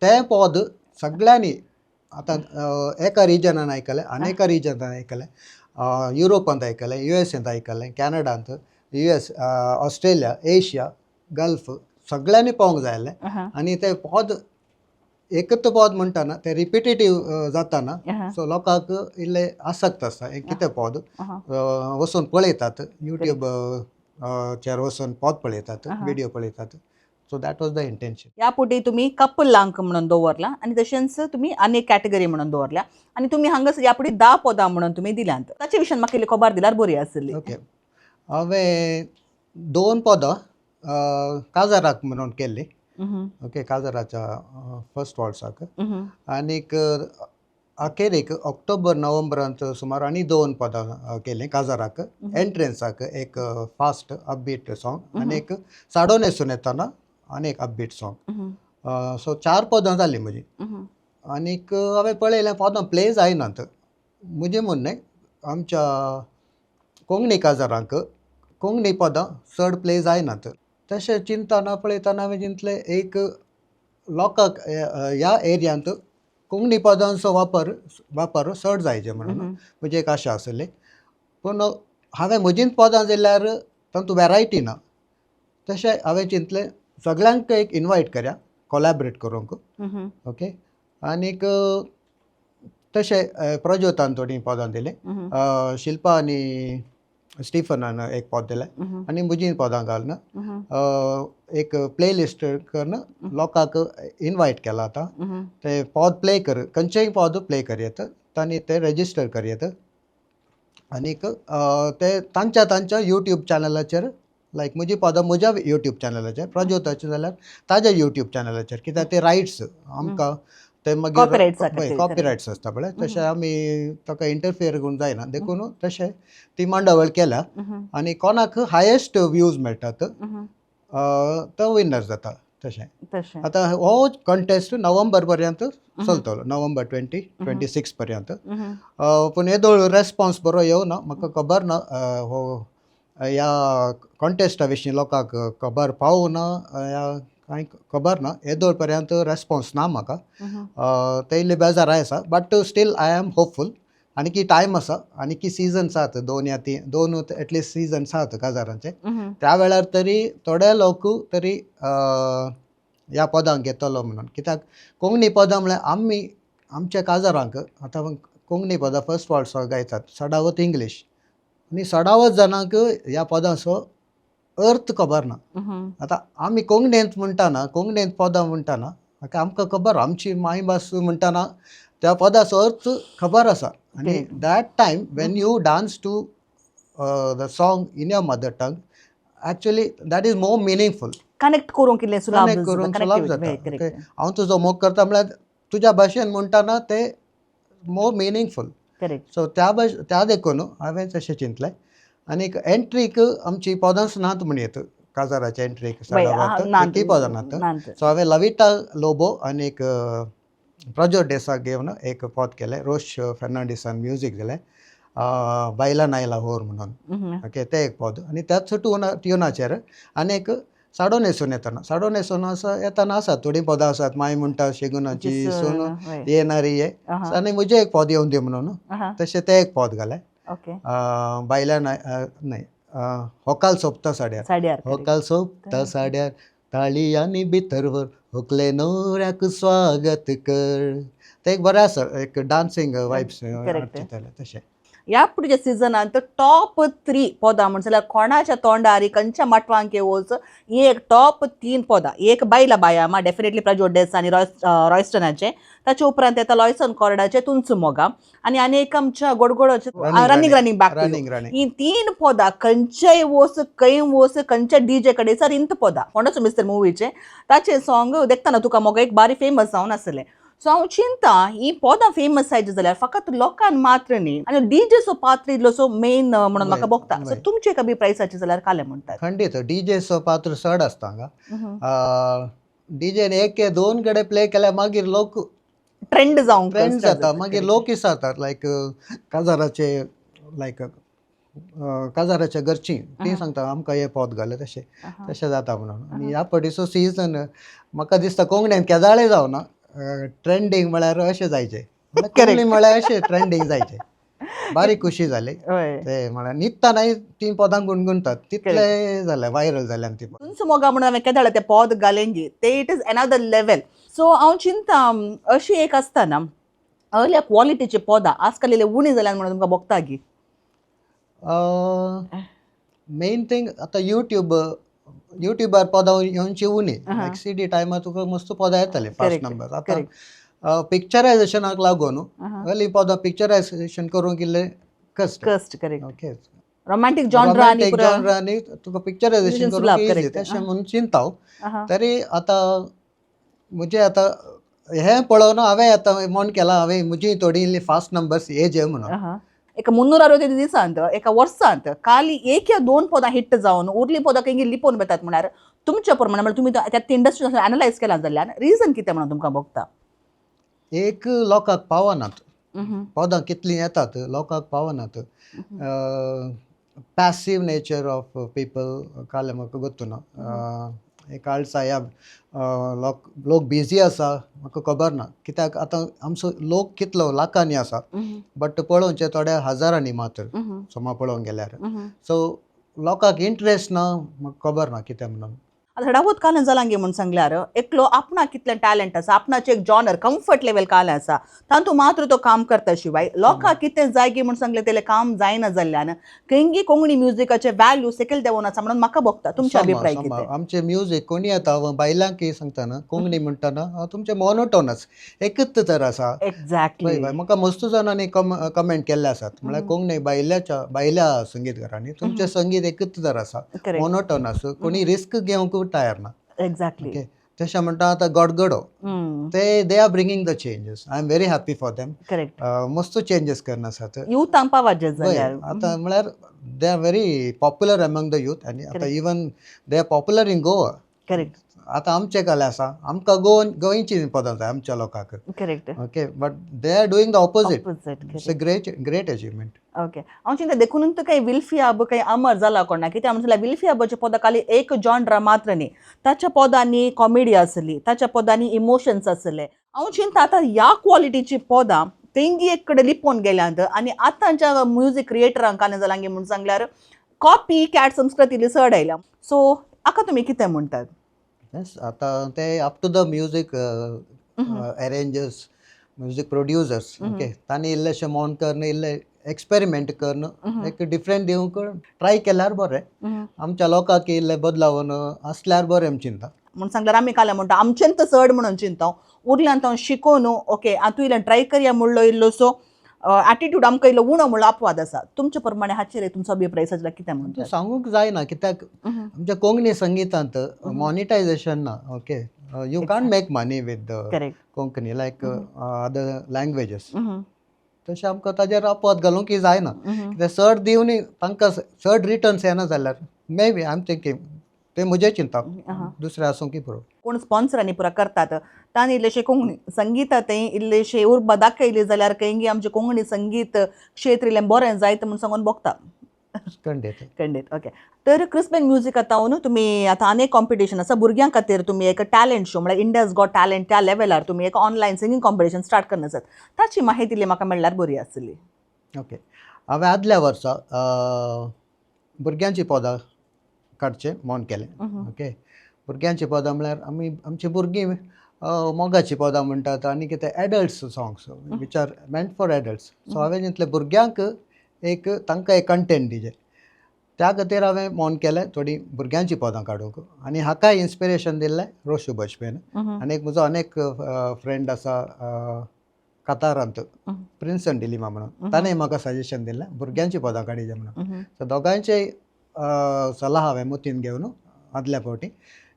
तें पद सगळ्यांनी आतां एका रिजनान आयकलें आनी एका रिजनान आयकलें, युरोपांत आयकलें, युएसांत आयकलें, कॅनडांत, युएस, ऑस्ट्रेलिया, एशिया, गल्फ, सगळ्यांनी पावोंक जाय आसलें. आनी तें पद एकच पद म्हणटाना तें रिपिटेटीव जाताना, सो लोकांक इल्लें आसक्त आसता हें कितें पद, वचून पळयतात, युट्यूब चेर वचून पद पळयतात, विडियो पळयतात. So that was the intention. ह्या पुटी तुमी कपल लांक म्हणून दवरला आनी तशेंच तुमी आनी एक कॅटेगरी म्हणून दवरल्या आनी तुमी हांगासर ह्या पुटी 10 पदां म्हणून तुमी दिल्यांत, ताचे विशयान म्हाका इल्ली खबर दिल्यार बरी आसली. ओके, हांवें दोन पदां काजाराक म्हणून केल्लीं. ओके, काजाराच्या फर्स्ट वॉल्साक. आनीक अखेरेक ऑक्टोबर नोव्हेंबरांत सुमार आनी दोन पदां केलीं काजाराक एंट्रन्साक, एक फास्ट अपबीट सॉंग आनी एक साडो न्हेसून येताना आनी एक अपबीट सॉंग. सो चार पदां जालीं म्हजीं. आनीक हांवें पळयलें पदां प्ले जायनात. म्हजें म्हणणें, आमच्या कोंकणी काजारांक कोंकणी पदां चड प्ले जायनात. तशें चिंतना पळयतना हांवें चिंतलें, एक लोकांक ह्या एरियांत कोंकणी पदांचो वापर वापर चड जायचे म्हणून म्हजी एक आशा आसली. पूण हांवें म्हजींच पदां दिल्यार तातूंत वेरायटी ना. तशें हांवें चिंतलें, सगळ्यांक एक इनवायट करया कोलॅबरेट करूंक. ओके, आनीक तशें प्रज्योतान थोडीं पदां दिलीं, शिल्पा आनी स्टिफनान एक पद दिलें आनी म्हजीं पदां घालून एक प्लेलिस्ट करून लोकांक इनवायट केलां. आतां ते पद प्ले कर, खंयचेय पद प्ले करयत, तांणी ते रेजिस्टर करयत आनीक ते तांच्या तांच्या युट्यूब चॅनलाचेर, लायक म्हजी पदां म्हज्या युट्यूब चॅनलाचेर, प्रज्योताचें जाल्यार ताज्या युट्यूब चॅनलाचेर, कित्याक ते रायट्स आमकां ते मागीर कॉपिरायट्स आसता पळय, तशें आमी ताका इंटरफियर करूंक जायना. देखून तशें ती मांडावळ केल्या आनी कोणाक हायेस्ट व्यूज मेळटात तो विनर जाता तशें. आतां हो कंटेस्ट नोव्हेंबर पर्यंत चलतलो, नोव्हेंबर 2026 पर्यंत. पूण येदोळ रेस्पॉन्स बरो येवना, म्हाका खबर ना हो ह्या कॉन्टेस्टा विशीं लोकांक खबर पावना या कांय खबर ना. येदोळ पर्यंत रेस्पॉन्स ना म्हाका, ते इल्ले बेजार आसा, but still I am hopeful. आनी टायम आसा, आनी की सिजन्स आसात, दोन या तीन, दोन एटलिस्ट सिजन्स आसात काजारांचे. त्या वेळार तरी थोडे लोक तरी ह्या पदांक घेतलो म्हणून. कित्याक कोंकणी पदां म्हळ्यार आमी आमच्या काजारांक आतां कोंकणी पदां फर्स्ट वॉल्साक गायतात, सडावत इंग्लीश, आनी सडावत जाणांक ह्या पदांचो अर्थ खबर ना. आतां आमी कोंकणींत म्हणटाना, कोंकणींत पदां म्हणटाना आमकां खबर, आमची मायभास म्हणटाना त्या पदाचो अर्थ खबर आसा. आनी that time when you dance to the song in your mother tongue, actually that is more meaningful. Connect करूंक इल्लें सुलाभ. कनेक्ट करूंक सुलाभ जाता. हांव तुजो मोग करता म्हळ्यार तुज्या भाशेन म्हणटाना ते मोर मिनींगफूल. सो त्या भाश त्या देखून हांवें तशें चिंतलें. आनीक एंट्रीक आमची पदांच नात म्हणयेत, काजाराच्या एंट्रीक साडावात पदां नात. सो हांवें लविता लोबो आनीक प्रज्योत डेसाक घेवन एक पद केलें, रोश फेर्नांडीसान म्युजीक दिलें, बायला नायला होर म्हणून. ओके, तें एक पद आनी त्याच ट्युनाचेर आनी एक साडो न्हेसून येताना, साडो न्हेसून आसा येताना आसा थोडीं पदां आसात, माय म्हणटा शेगुनाची सून ये ना रे ये, आनी म्हजें एक पद येवन दी म्हणून तशें तें एक पद घालें. बायला न्हय, होकाल सोंपता साड्यार, होकाल सोंपता साड्यार, ताळयांनी भितर व्हर, होकले न्हवऱ्याक स्वागत कर. तें एक बरें आसा, एक डांसींग वायब्स तशें. ह्या पुढच्या सिजनांत टॉप 3 पदां म्हण जाल्यार कोणाच्या तोंडारी खंयच्या माटवांक वच ही एक टॉप 3 पदां. एक बायला बायामा डेफिनेटली प्रज्वल डेस आनी रॉयस्टनाचें, ताचे उपरांत येता लॉयसन कॉर्डाचें तुमचो मोगा आनी आनी एक आमच्या गोडगोडाचें running running back. Running running. ही 3 पदां खंयचेय वोस खंय वोस खंयच्या डीजे कडेन सर इंत पदां कोणाचो मिस्टर मुवीचें ताचें सॉंग देखतना तुका मोगा एक बारी फेमस जावन आसलें. सो हांव चिंता ही पदां फेमस जायचे जाल्यार फकत लोकांक मात्र न्ही आनी डीजेचो पात्र इल्लोसो मेन म्हणून म्हाका भोगता. सो तुमचे एक अभिप्राय जायचे जाल्यार कालें म्हणटात? खंडीत डीजेचो पात्र चड आसता हांगा. डीजेन एक दोन कडेन प्ले केल्यार मागीर लोक ट्रेंड जावंक ट्रेंड जाता, मागीर लोक विचारतात लायक काजाराचे, लायक काजाराच्या घरचीं ती सांगता आमकां हे पद घाले, तशें तशें जाता म्हणून. आनी ह्या फावटीचो सिजन म्हाका दिसता कोंकणीन केदाळे जावना ट्रेंडींग म्हळ्यार अशें जायचें, कोंकणी म्हळ्यार अशें ट्रेंडींग जायचें. बारीक खुशी जाली ते म्हळ्यार न्हिदतनाय तीं पदां गुणगुणतात तितले जालें व्हायरल जाल्यान ती. तुमचो मोगा म्हणून हांवें केदाळ ते पद घालेंगी ते it is another level. So हांव चिंता अशी एक आसतना अहल्या क्वॉलिटीचे पदां आजकाल इल्ले उणी जाल्यान म्हणून तुमकां भोगता गी? मेन थिंग आतां युट्यूबार पदां येवची उणी. लायक सीडी टायमार तुका मस्त पदां येतालीं फास्ट नंबर. आतां पिक्चरायजेशनाक लागून हली पदां पिक्चरायजेशन करूंक इल्लें कश्ट. कस्ट, करेक्ट. ओके. रोमांटीक जॉनरा आनी रोमांटीक जॉनरा आनी तुका पिक्चरायजेशन करूंक इजी तशें म्हणून चिंता हांव. तरी आतां म्हजें आतां हें पळोवन हांवें आतां मन केलां, हांवें म्हजी थोडी इल्ली फास्ट नंबर्स येजे म्हणून. एका 360 दिसांत, एका वर्सांत खाली एक या दोन पदां हिट जावन उरली पदां खंय लिपोवन वेतात म्हळ्यार तुमच्या प्रमाणे, म्हळ्यार तुमी त्या इंडस्ट्री एनलायज केला जाल्यार रिजन कितें म्हणून तुमकां भोगता? एक लोकांक पावनात पदां, कितलीं येतात लोकांक पावनात. पॅसीव नेचर ऑफ पीपल कालें म्हाका गोत्तुना. एक आळसा ह्या लोक लोक बिजी आसा म्हाका खबर ना, कित्याक आतां आमचो लोक कितलो लाखांनी आसा बट पळोवचें थोड्या हजारांनी मात्र समा पळोवंक गेल्यार. सो लोकांक इंट्रस्ट ना, म्हाका खबर ना कितें म्हणून. आतां थोडावत कालें जालां गे म्हूण सांगल्यार एकलो आपणाक कितलें टॅलंट आसा, आपणाचें एक जॉनर कम्फर्ट लेवल कालें आसा तातूंत मात्र तो काम करता, शिवाय लोकांक कितें जाय गी म्हूण सांगलें तेलें काम जायना जाल्ल्यान खंयगी कोंकणी म्युजिकाचें वॅल्यू सकयल देंवोन आसा म्हणून म्हाका भोगता. तुमचे अभिप्राय कितें? आमचें म्युजीक कोणी येता बायलांक सांगतना कोंकणी म्हणटना तुमचें मोनोटोनस एकच तर आसा. एक्झॅक्टली. म्हाका मस्त जाणांनी कमेंट केल्ले आसात, म्हळ्यार कोंकणी बायल्याच्या बायल्या संगीतकारांनी तुमचें संगीत एकच तर आसा, मोनोटोनस, कोणी रिस्क घेवंक तयार ना. एक्झॅक्टली. तशें म्हणटा आतां गडगडो ते they are bringing the changes, I am very happy for them. मस्त चेंजीस करना आसात. युथांक पावाचें जाल्यार. आतां म्हळ्यार they are very popular among the youth आनी आतां even they are popular in Goa. आतां आमचे कले आसा, आमकां गोंयची पदां जाय आमच्या लोकांक. Okay, but they are doing the opposite. It's a great great achievement. Okay, हांव चिंता देखून तर काही विल्फियाब काही अमर जाला कोणा कित्याक म्हणल्यार विल्फियाबाच्या पदां खाली एक जॉनरा मात्र न्ही, ताच्या पदांनी कॉमेडी आसली, ताच्या पदांनी इमोशन्स आसले. हांव चिंता आतां ह्या क्वॉलिटीची पदां तेंगी एक कडेन लिपोवन गेल्यांत आनी आतांच्या म्युजीक क्रिएटरांक कालें जालां म्हूण सांगल्यार कॉपी कॅट संस्कृती चड आयल्या. सो हाका तुमी कितें म्हणटात? येस, आतां ते up to the music arrangers, music producers, okay, तांणी इल्लेशें मौन करून इल्लें एक्सपेरिमेंट करून एक डिफरंट दिवंक ट्राय केल्यार बरें, आमच्या लोकांक इल्लें बदलावन आसल्यार बरें आमी चिंता. म्हूण सांगल्यार आमी काल्यां म्हणटा आमचेन तर चड म्हणून चिंता उरल्यान हांव शिकोवन ओके आतां इल्लें ट्राय करया म्हणलो इल्लोसो एटिट्यूड आमकां इल्लो उणो म्हणलो अपवाद आसा. तुमचे प्रमाणे हाचेर तुमचो अभिप्राय जाल्यार कितें म्हणटा? सांगूंक जायना कित्याक आमच्या कोंकणी संगितांत मॉनिटायजेशन ना. Okay, you can't make money with Konkani like other languages. तशें आमकां ताजेर अपवाद घालूंक जायना कित्याक चड दिवन तांकां चड रिटर्न्स येना जाल्यार may be I am thinking ते म्हजें चिंतप, दुसरें आसूं की पुरो. कोण स्पॉन्सरांनी पुरा करतात तांणी इल्लेशे कोंकणी संगीता थंय इल्लेशे उर्बा दाखयली जाल्यार खंयगी आमचें कोंकणी संगीत क्षेत्र इल्लें बरें जायत म्हूण सांगून भोगता. खंडीत. खंडीत. ओके, तर क्रिस्पेन म्युजीक आतां न्हू तुमी आतां अनेक कॉम्पिटिशन आसा भुरग्यां खातीर, तुमी एक टॅलंट शो म्हळ्यार इंडियाज गॉट टॅलंट त्या लेवलार तुमी एक ऑनलायन सिंगींग कॉम्पिटिशन स्टार्ट करना आसात, ताची माहिती इल्ली म्हाका मेळ्ळ्यार बरी आसली. ओके, हांवें आदल्या वर्सा भुरग्यांची पदां काडचें मन केलें. ओके, भुरग्यांची पदां म्हळ्यार आमी आमची भुरगीं मोगाचीं पदां म्हणटात आनी कितें adults songs which are meant for adults. So हांवें चिंतलें भुरग्यांक एक तांकां एक कंटेंट दिजे. त्या खातीर हांवें मन केलें थोडीं भुरग्यांचीं पदां काडूंक आनी हाकाय इन्स्पिरेशन दिल्लें रोशू बजपेन. आनी एक म्हजो अनेक फ्रेंड आसा कतारांत, प्रिन्सन डिलिमा म्हणून, ताणें म्हाका सजेशन दिल्लें भुरग्यांचीं पदां काडिजे म्हणून. सो दोगांयचेय सलाह हांवें मतीन घेवन आदल्या फावटी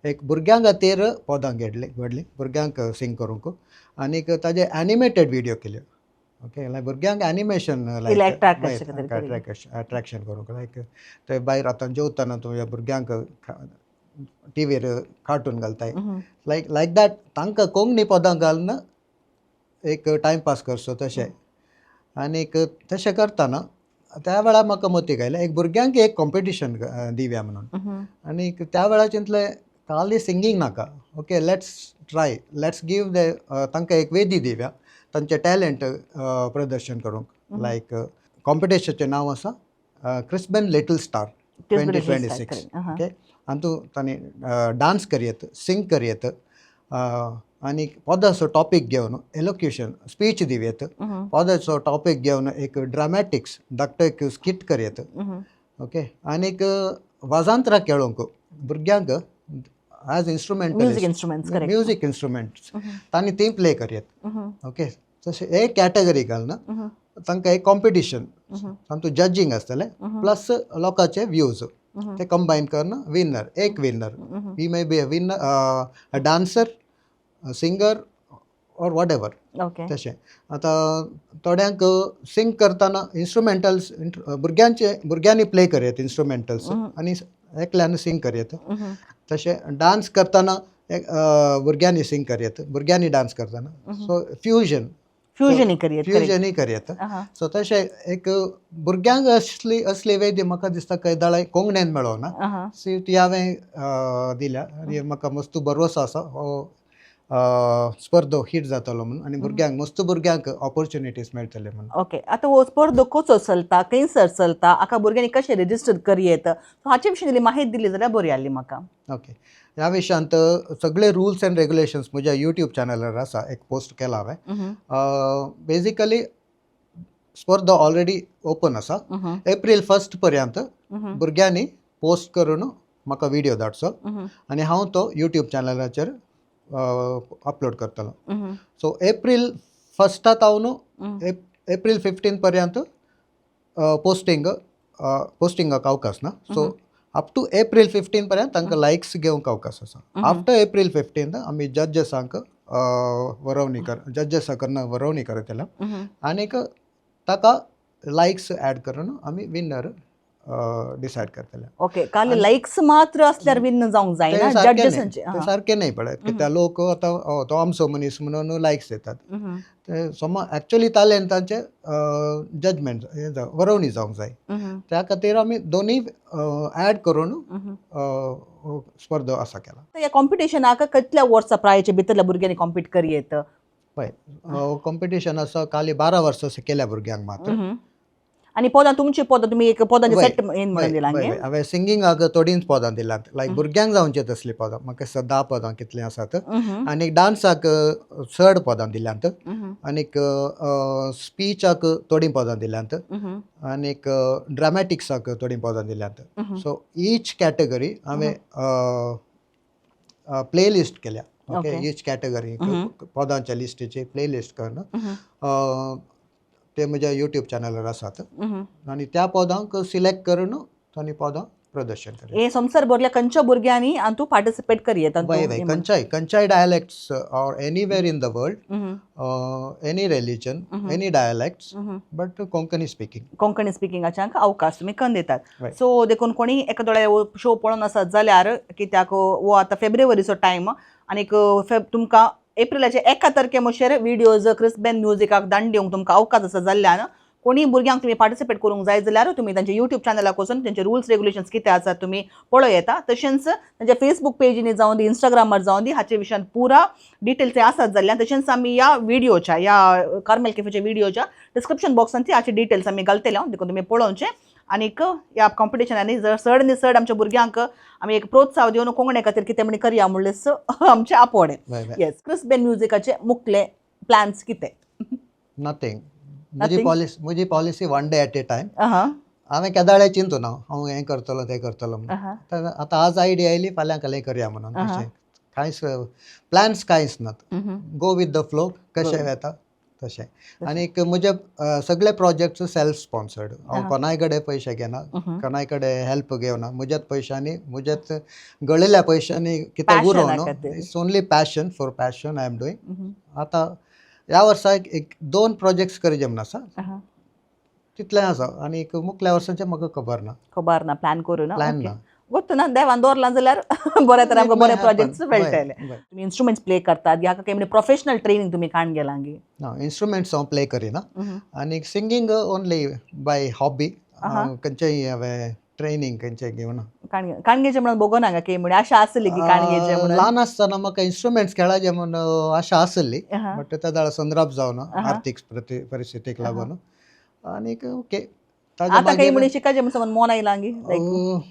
एक भुरग्यां खातीर पदां घेडली घडली भुरग्यांक सिंग करूंक आनीक ताजे एनिमेटेड विडियो केल्यो. ओके, लायक भुरग्यांक एनिमेशन अट्रॅक्शन करूंक, लायक ते भायर आतां जेवतना तुज्या भुरग्यांक टिवीर कार्टून घालताय, लायक लायक that तांकां कोंकणी पदां घालून एक टायमपास करचो तशें. आनीक तशें करतना त्या वेळार म्हाका मतीक आयलें एक भुरग्यांक एक कॉम्पिटिशन दिवया म्हणून. आनीक त्या वेळार चिंतलें खाली सिंगींग नाका, okay, let's try, let's give the तांकां एक वेदी दिवया तांचें टॅलंट प्रदर्शन करूंक. लायक कॉम्पिटिशनाचें नांव आसा क्रिस्बेन लिटल स्टार 2026. ओके, आनी तूं तांणी डांस करयत, सिंग करयत आनी पदाचो टॉपीक घेवन एलोक्युशन स्पीच दिवयत, पदाचो टॉपीक घेवन एक ड्रामॅटिक्स धाकटो एक स्किट करयत. ओके, आनीक वाजांत्रां खेळोंक भुरग्यांक as instrument, music instruments तांणी ती प्ले करयत. ओके, तशें एक कॅटेगरी घालना तांकां एक कॉम्पिटिशन, तातूंत जजींग आसतलें प्लस लोकांचे व्यूज ते कंबायन करून विनर, एक winner, he may be a winner, a dancer, singer or whatever. तशें आतां थोड्यांक सिंग करतना इन्स्ट्रुमेंटल्स भुरग्यांचे भुरग्यांनी प्ले करयत इन्स्ट्रुमेंटल्स आनी एकल्यान सिंग करयत. तशें डांस करतना भुरग्यांनी सिंग करयत, भुरग्यांनी डांस करतना, सो फ्युजन. फ्युजनूय करयत. फ्युजनूय करयत. सो तशें एक भुरग्यांक असली असली वेदी म्हाका दिसता केदाळाय कोंकणीन मेळोना, सी ती हांवें दिल्या आनी म्हाका मस्त भरवसो आसा हो स्पर्धो हिट जातलो म्हणून आनी भुरग्यांक मस्त भुरग्यांक ऑपॉर्च्युनिटीज मेळटले म्हणून. ओके, आतां हो स्पर्धो कसो चलता, खंयसर चलता, हाका भुरग्यांनी कशें रेजिस्टर करयेत, सो हाचे विशीं इल्ली माहिती दिली जाल्यार बरी जाल्ली म्हाका. ओके, ह्या विशयांत सगळे रुल्स एंड रेगुलेशन्स म्हज्या यूट्यूब चॅनलार आसा, एक पोस्ट केला हांवें. बेजिकली स्पर्धा ऑलरेडी ओपन आसा, एप्रील 1 पर्यंत भुरग्यांनी पोस्ट करून म्हाका विडियो धाडचो आनी हांव तो यूट्यूब चॅनलाचेर अपलोड करतलो. सो एप्रील 1 सावन एप्रील 15 पर्यंत पोस्टिंग पोस्टिंगाक अवकाश ना. सो अप टू एप्रील 15 पर्यंत तांकां लायक्स घेवंक अवकाश आसा. आफ्टर एप्रील 15 आमी जज्जसांक वरोवणी कर जज्जसा कडन वरोवणी करतले आनीक ताका लायक्स ऍड करून आमी विनर डिसायड करतले. ओके, खाली लायक्स मात्र असल्यार विन जावंक जायना. जजेसांचे ते सारकें न्हय पळय, कित्याक लोक आतां तो आमचो मनीस म्हणून लायक्स दितात. ते सम एक्चुअली तांचे जजमेंट वरोवणी जावंक जाय. त्या खातीर आमी दोनूय ऍड करून स्पर्धा आसा केला. ह्या कॉम्पिटिशनाक कितल्या वर्सां प्रायच्या भितरल्या भुरग्यांनी कॉम्पीट करयेत? पळय, कॉम्पिटिशन आसा खाली 12 वर्सां केल्या भुरग्यांक मात्र. आनी पदां तुमची पदां तुमी एक पदांचे सेट म्हणून दिलां? हांवें सिंगिंगाक थोडींच पदां दिलात, लायक भुरग्यांक जावचे तसलीं पदां, म्हाका दिसता 10 पदां कितलीं आसात. आनी डांसाक चड पदां दिल्यांत, आनीक स्पिचाक थोडीं पदां दिल्यांत, आनीक ड्रामॅटिक्साक थोडीं पदां दिल्यांत. सो ईच कॅटेगरी हांवें प्ले लिस्ट केल्या. ओके, ईच कॅटेगरी पदांच्या लिस्टीची प्ले लिस्ट करून ते म्हज्या यूट्यूब चॅनलार आसात आनी त्या पदांक सिलेक्ट करून तांणी पदां प्रदर्शन करया. हे संवसार भरल्या खंयच्या भुरग्यांनी आनी तूं पार्टिसिपेट करयेत? वय वय, खंयच्याय खंयच्याय dialects or anywhere in the world, any religion, any dialects, but Konkani speaking. Konkani स्पिकिंगाच्यांक अवकाश तुमी कन्न दितात. सो देखून कोणी एखादो शो पळोवन आसत जाल्यार, कित्याक हो आतां फेब्रुवारीचो टायम आनीक तुमकां एप्रिलाचे 1 तारखे मशेर विडियोज क्रिस्बेन म्युजिकाक दांड दिवंक तुमकां अवकाश आसा जाल्ल्यान कोणी भुरग्यांक तुमी पार्टिसिपेट करूंक जाय जाल्यार तुमी तांच्या यूट्यूब चॅनलाक वचून तेंचे रुल्स रेगुलेशन्स कितें आसात तुमी पळोवं येता. तशेंच तांच्या फेसबूक पेजीनी जावं दी, इंस्टाग्रामार जावं दी, हाचे विशयान पुरा डिटेल्स आसात जाल्ल्यान. तशेंच आमी ह्या विडियोच्या, ह्या कार्मेल कॅफेच्या विडियोच्या डिस्क्रिप्शन बॉक्सान ती हाचे डिटेल्स आमी घालतले, देखून तुमी पळोवचें. आनीक ह्या कॉम्पिटिशनांनी जर चड न्ही चड आमच्या भुरग्यांक आमी एक प्रोत्साह दिवन कोंकणे खातीर कितें म्हण करया म्हणलें आमचें आपोवणें. येस, क्रिस्बेन म्युजिकाचे मुखले प्लॅन्स कितें? नथींग. म्हजी Nothing? Policy, म्हजी policy one day at a time. आहा. हांवें केदाळे चिंतू ना हांव हें करतलो तें करतलो म्हणून. आहा. आतां आज आयडिया आयली, फाल्यां कालें करया म्हणून. तशें कांयच प्लॅन्स कांयच नात. गो विथ the flow, कशें येता तशें. आनीक म्हजे सगळे प्रोजेक्ट्स सेल्फ स्पॉन्सर्ड. हांव कोणाय कडेन पयशे घेना, कोणाय कडेन हेल्प घेवना. म्हज्याच पयशांनी, म्हज्याच गळिल्ल्या पयशांनी कितें Passion उरोवन. खातीर. It's only passion, for passion I am doing. आतां ह्या वर्सा एक दोन प्रोजेक्ट्स करचे म्हूण आसा. तितलें आसा आनीक मुखल्या वर्साचें म्हाका खबर ना. खबर ना, प्लॅन करूं ना. प्लॅन ना. गोत्तू ना, देवान दवरलां जाल्यार बरें तर आमकां बरे प्रोजेक्ट्स मेळटले. बरें. तुमी इन्स्ट्रुमेंट्स प्ले करतात ह्या काय म्हणजे प्रोफेशनल ट्रेनिंग तुमी काण गेलांगी? ना, इन्स्ट्रुमेंट्स हांव प्ले करिना आनी सिंगींग ओनली बाय हॉबी. खंयचेय हांवें ट्रेनींग खंयचें घेवना. काणगेचे म्हणून बगोना की म्हणजे आशा आसली की काणगेचे म्हणून? ल्हान आसतना म्हाका इन्स्ट्रुमेंट्स खेळाचे म्हूण आशा आसली, बट त्या वेळार संद्राप जावन आर्थीक परिस्थितीक लागून आनीक ओके. आतां काही म्हणजे शिकायचे म्हणून समज मोन आयलांगी लायक?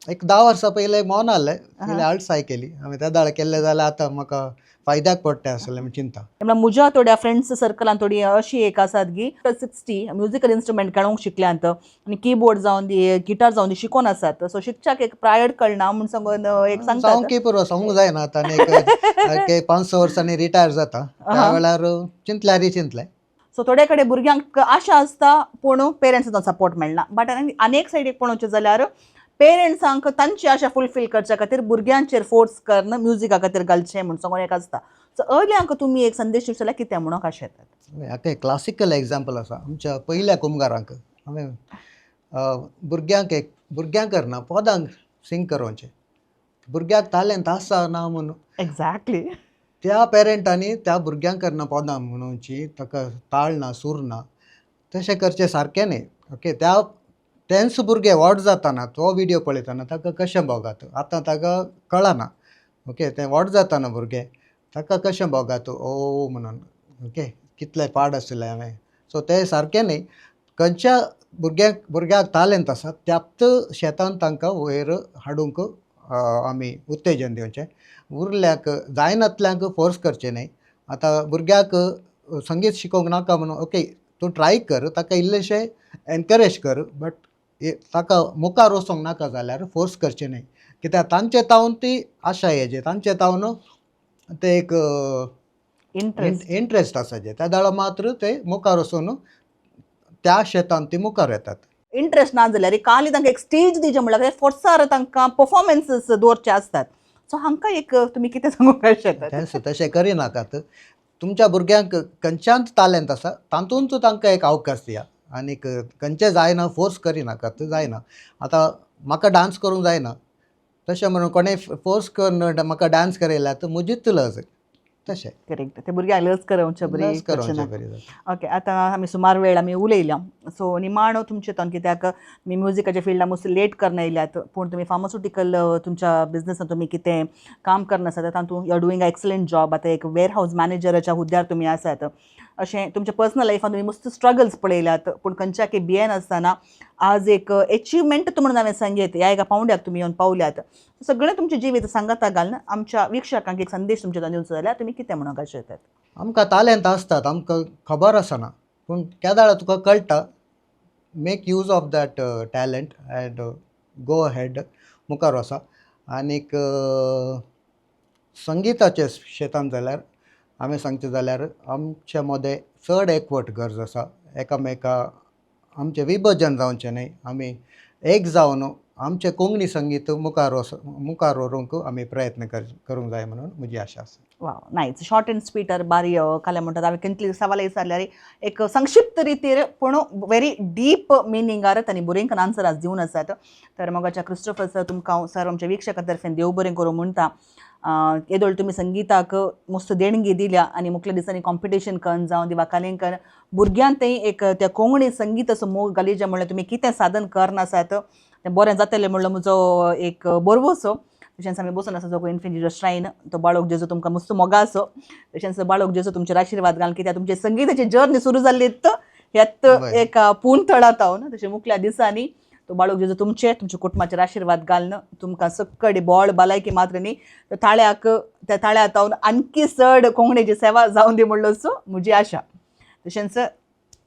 एक 10 वर्सां पयलें मोन आहलें, पयलें आळसाय केली हांवें. त्या वेळार केल्लें जाल्यार आतां म्हाका फायद्याक पडटा आसलें म्हूण चिंता. म्हळ्यार म्हज्या थोड्या फ्रेंड्स सर्कलान थोडी अशी एक आसात की 60 म्युजिकल इन्स्ट्रुमेंट खेळोंक शिकल्यांत आनी किबोर्ड जावन दी, गिटार जावन दी शिकोन आसात. सो शिकच्याक एक प्रायड कळना म्हूण सांगून एक सांगतात. सामकी पुरो, सांगूंक जायना. आतां आनी एक 5-6 वर्सांनी रिटायर जाता, त्या वेळार चिंतल्यारय चिंतलें. सो थोडे कडेन भुरग्यांक आशा आसता पूण पेरंट्सांचो सपोर्ट मेळना. बट आनी एक सायडीक पळोवचें जाल्यार पेरंट्सांक तांची आशा फुलफील करच्या खातीर भुरग्यांचेर फोर्स करून म्युजिका खातीर घालचें म्हूण सांगून एक आसता. सो अर्ल्यांक तुमी एक संदेश दिवचे जाल्यार कितें म्हणूंक आशा येतात? हाका एक क्लासिकल एग्जाम्पल आसा. आमच्या पयल्या कुमगारांक हांवें भुरग्यांक एक भुरग्यांक करना, पोदांक सिंग करोवचें, भुरग्याक तालेंत आसा ना म्हूण. त्या पेरंटांनी त्या भुरग्यांक करना पोदां म्हणोवची, ताका ताळ ना, सूर ना, तशें करचें सारकें न्ही. ओके, त्या तेंच भुरगें व्हड जाताना तो विडियो पळयतना ताका कशें भोगात, आतां ताका कळना. ओके, तें व्हड जाताना भुरगें ताका कशें भोगात, ओ म्हणून, ओके, कितलें पाड आशिल्लें हांवें. सो तें सारकें न्ही. खंयच्या भुरग्याक तालेंत आसा त्याच शेतान तांकां वयर हाडूंक आमी उत्तेजन दिवचें. उरल्याक जायनातल्यांक फोर्स करचें न्ही. आतां भुरग्याक संगीत शिकोवंक नाका म्हणून, ओके, तूं ट्राय कर, ताका इल्लेशें एनकरेज कर, बट ताका मुखार वचोंक नाका जाल्यार फोर्स करचें न्ही, कित्याक तांचे तावन ती आशा येजे, तांचे तावन ते एक इंट्रस्ट. इंट्रस्ट आसा जे त्या वेळार मात्र ते मुखार वचून त्या शेतान ती मुखार येतात. इंट्रस्ट ना जाल्यार खाली तांकां एक स्टेज दिवचें म्हणल्यार फोर्सार तांकां पफॉर्मन्सीस दवरचे आसतात. सो हांकां एक तुमी कितें सांगूंक शकतात? तेंच, तशें करिनाकात. तुमच्या भुरग्यांक खंयच्यान तालेंत आसा तातूंत तांकां एक अवकाश दिया आनीक खंयचें जायना फोर्स करिनाकात. जायना, आतां म्हाका डांस करूंक जायना, तशें म्हणून कोणें फोर्स करून म्हाका डांस करयल्यार तर म्हजीच लज तशें. करेक्ट, ते भुरग्यांक लज करोवचे बरी. लज करोवचें बरी जाता. ओके, आतां आमी सुमार वेळ आमी उलयल्या. सो निमाणो तुमचे तोन, कित्याक तुमी म्युजिकाच्या फिल्डान मोस्टली लेट करना येयल्यात, पूण तुमी फार्मास्युटिकल तुमच्या बिजनसान तुमी कितें काम करना आसा तातूंत you are doing a excellent job. आतां एक वेर हावज मॅनेजराच्या हुद्द्यार तुमी आसात. अशें तुमच्या पर्सनल लायफान तुमी मस्त स्ट्रगल्स पळयल्यात, पूण खंयच्याकय भियेन आसतना आज एक एचिवमेंट म्हणून हांवें सांगयत ह्या एका पावंड्याक तुमी येवन पावल्यात. सगळें तुमचें जिवीत सांगाता घालून आमच्या वीक्षकांक एक संदेश तुमच्या दिवचो जाल्यार तुमी कितें म्हणूंक शकतात? आमकां तालेंत आसतात, आमकां खबर आसना, पूण केदाळा तुका कळटा, make use of that talent and go ahead, मुखार वचा. आनीक संगिताच्या शेतान जाल्यार हांवें सांगचें जाल्यार आमच्या मदें चड एकवट गरज आसा. एकामेका आमचें विभजन जावचें न्हय. आमी एक जावन आमचें कोंकणी संगीत मुखार व्हरूंक आमी प्रयत्न करूंक जाय म्हणून म्हजी आशा आसा. वाव, नायस, शॉर्ट अँड स्वीट बारी. काले म्हणटात हांवें कितली सवाल विचारल्यार एक संक्षिप्त रितीर पूण व्हेरी डीप मिनिंगार तांणी बरें आन्सर आज दिवन आसात. तर मोगाच्या क्रिस्टोफर सर, तुमकां हांव सर आमच्या वीक्षकां तर्फेन देव बरें करूं म्हणटा. येदोळ तुमी संगिताक मस्त देणगी दिल्या आनी मुखल्या दिसांनी कॉम्पिटिशन कन जावं दी वा कालेंकर भुरग्यांक तें एक त्या कोंकणी संगीताचो मोग घालीजे म्हणल्यार तुमी कितें साधन करनासात, तें बरें जातलें म्हणलो म्हजो एक बरवसो. तशेंच आमी बसून आसा जो इन्फिनिटी श्रायन, तो बाळोक जेजो तुमकां मस्त मोगाचो. तशेंच बाळोक जेजो तुमचेर आशिर्वाद घाल, कित्याक तुमचे संगिताची जर्नी सुरू जाल्ली ह्यात एका पूण थळांत हांव. तशें मुखल्या दिसांनी तो बाळोक जेजो तुमचे तुमच्या कुटुंबाचेर आशिर्वाद घालून तुमकां सक्कडी बोळ भलायकी मात्र न्ही, तर ताळ्याक त्या ताळ्यात हांव आणखी चड कोंकणीची सेवा जावन दी म्हणलो म्हजी आशा. तशेंच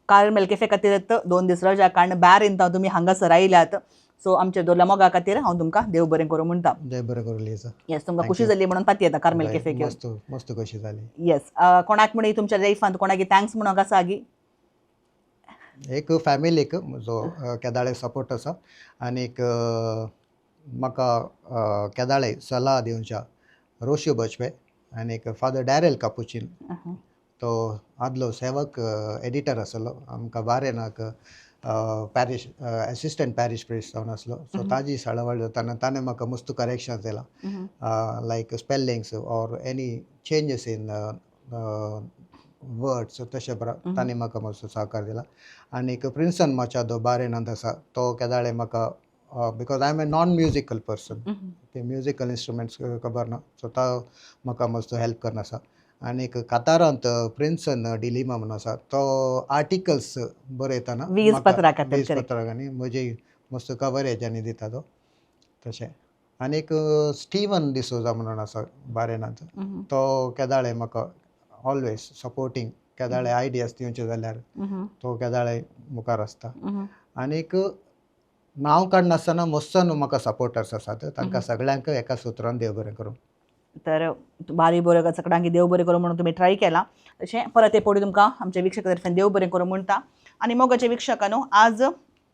कार्मेल कॅफे खातीर 2 दीस रजा काडून बॅर तुमी हांगासर आयल्यात. सो आमच्या दोरल्या मोगा खातीर हांव तुमकां देव बरें करूं म्हणटा. देव बरें करूं लिजा. येस, तुमकां खुशी जाली म्हणून पाती येता कार्मेल कॅफे घेवन. मस्त मस्त खुशी जाली. येस, कोणाक म्हणी तुमच्या लायफांत कोणाक thanks म्हणूंक आसा गी? एक फॅमिलीक म्हजो केदाळे सपोर्ट आसा आनीक म्हाका केदाळे सलाह दिवच्या रोशियो बजपे आनीक फादर डॅरेल कापुचीन. तो आदलो सेवक एडिटर आसलो आमकां बारेनाक, पॅरिश असिस्टंट पॅरिश प्रिस्ट जावन आसलो. सो ताजी साळावळ जाताना ताणें म्हाका मस्त करेक्शन दिलां, like spellings or any changes in words. तशें बरो ताणें म्हाका मातसो सहकार दिला. आनीक प्रिन्सन माचादो बारेनांत आसा, तो केदाळे म्हाका, because I am a non musical person, ते म्युजिकल इन्स्ट्रुमेंट्स खबर ना, सो तो म्हाका मातसो हेल्प करना आसा. आनीक कातारांत प्रिन्सन डिलिमा म्हणून आसा, तो आर्टिकल्स बरयतना वीज पत्रा खातीर, वीज पत्रांनी म्हजी मस्त कवरेज आनी दिता तो तशें. आनीक स्टिवन डिसोजा म्हणून आसा बारेनांत, तो केदाळे म्हाका ऑलवेज सपोर्टींग, केदाळे आयडियाज दिवचे जाल्यार तो केदाळे मुखार आसता. आनीक नांव काडनासतना मस्त न्हू म्हाका सपोर्टर्स आसात, तांकां सगळ्यांक एका सुत्रान देव बरें करूं. तर बारी बरो सगळ्यांक देव बरें करूं म्हणून तुमी ट्राय केला. तशें परत एक फावटी तुमकां आमच्या वीक्षका तर्फेन देव बरें करूं म्हणटा. आनी मोगाच्या वीक्षकांनो, आज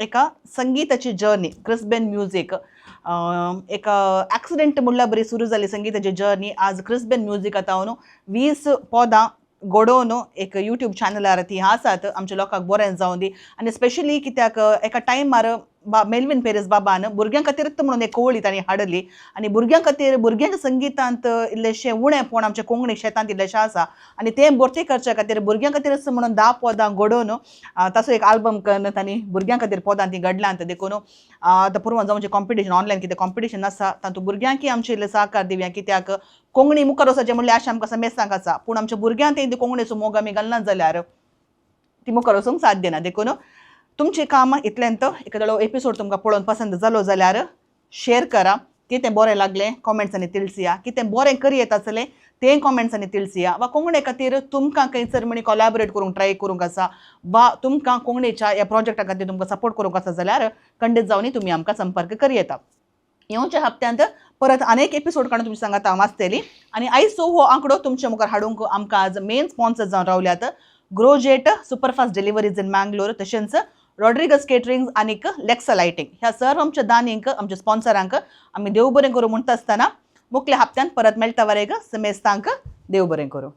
एका संगीताची जर्नी, क्रिस्बेन म्युजीक, एका एक्सिडेंट म्हणल्यार बरी सुरू जाली संगीताची जर्नी. आज क्रिस्बेन म्युजीक आतां न्हू 20 पदां घडोवन एक युट्यूब चॅनलार ती आसात. आमच्या लोकांक बरें जावं दी. आनी स्पेशली कित्याक एका टायमार बा मेल्विन पेरीस बाबान भुरग्यां खातीरच म्हणून एक कोवळी तांणी हाडली आनी भुरग्यां खातीर भुरग्यांच्या संगितांत इल्लेशें उणेपण आमच्या कोंकणी शेतांत इल्लेशें आसा आनी तें भरती करच्या खातीर भुरग्यां खातीरच म्हणून 10 पदां घडोवन ताचो एक आल्बम करून तांणी भुरग्यां खातीर पदां ती घडल्यांत. देखून आतां पुरवण जावचें कॉम्पिटिशन, ऑनलायन कितें कॉम्पिटिशन आसा, तातूंत भुरग्यांकय आमचे इल्ले सहकार दिवया. कित्याक कोंकणी मुखार वचचें म्हणल्यार आशा आमकां समेस्तांक आसा, पूण आमच्या भुरग्यांक ते कोंकणीचो मोग आमी घालना जाल्यार ती मुखार वचूंक साध्य ना. देखून तुमचें काम इतलेंत. एखादो एपिसोड तुमकां पळोवन पसंत जालो जाल्यार शेअर करा. कितें बरें लागलें कॉमेंट्सांनी तिळसिया, कितें बरें करी येता आसलें तें कॉमेंट्सांनी तिळसिया, वा कोंकणे खातीर तुमकां खंयसर म्हणी कोलॅबोरेट करूंक ट्राय करूंक आसा, वा तुमकां कोंकणीच्या ह्या प्रोजेक्टा खातीर तुमकां सपोर्ट करूंक आसा जाल्यार खंडीत जावनी तुमी आमकां संपर्क करी येता. येवच्या हप्त्यांत परत अनेक एपिसोड काडून तुमच्या सांगात हांव आसतली. आनी आयचो हो आंकडो तुमच्या मुखार हाडूंक आमकां आज मेन स्पॉन्सर जावन रावल्यात ग्रोजेट सुपरफास्ट डिलिव्हरीज इन मँगलोर, तशेंच रॉड्रिगस केटरिंग आनीक लेक्सा लायटींग. ह्या सर्व आमच्या दानींक, आमच्या स्पॉन्सरांक आमी देव बरें करूं म्हणटा आसतना मुखल्या हप्त्यान परत मेळटा वरेग समेस्तांक देव बरें करूं.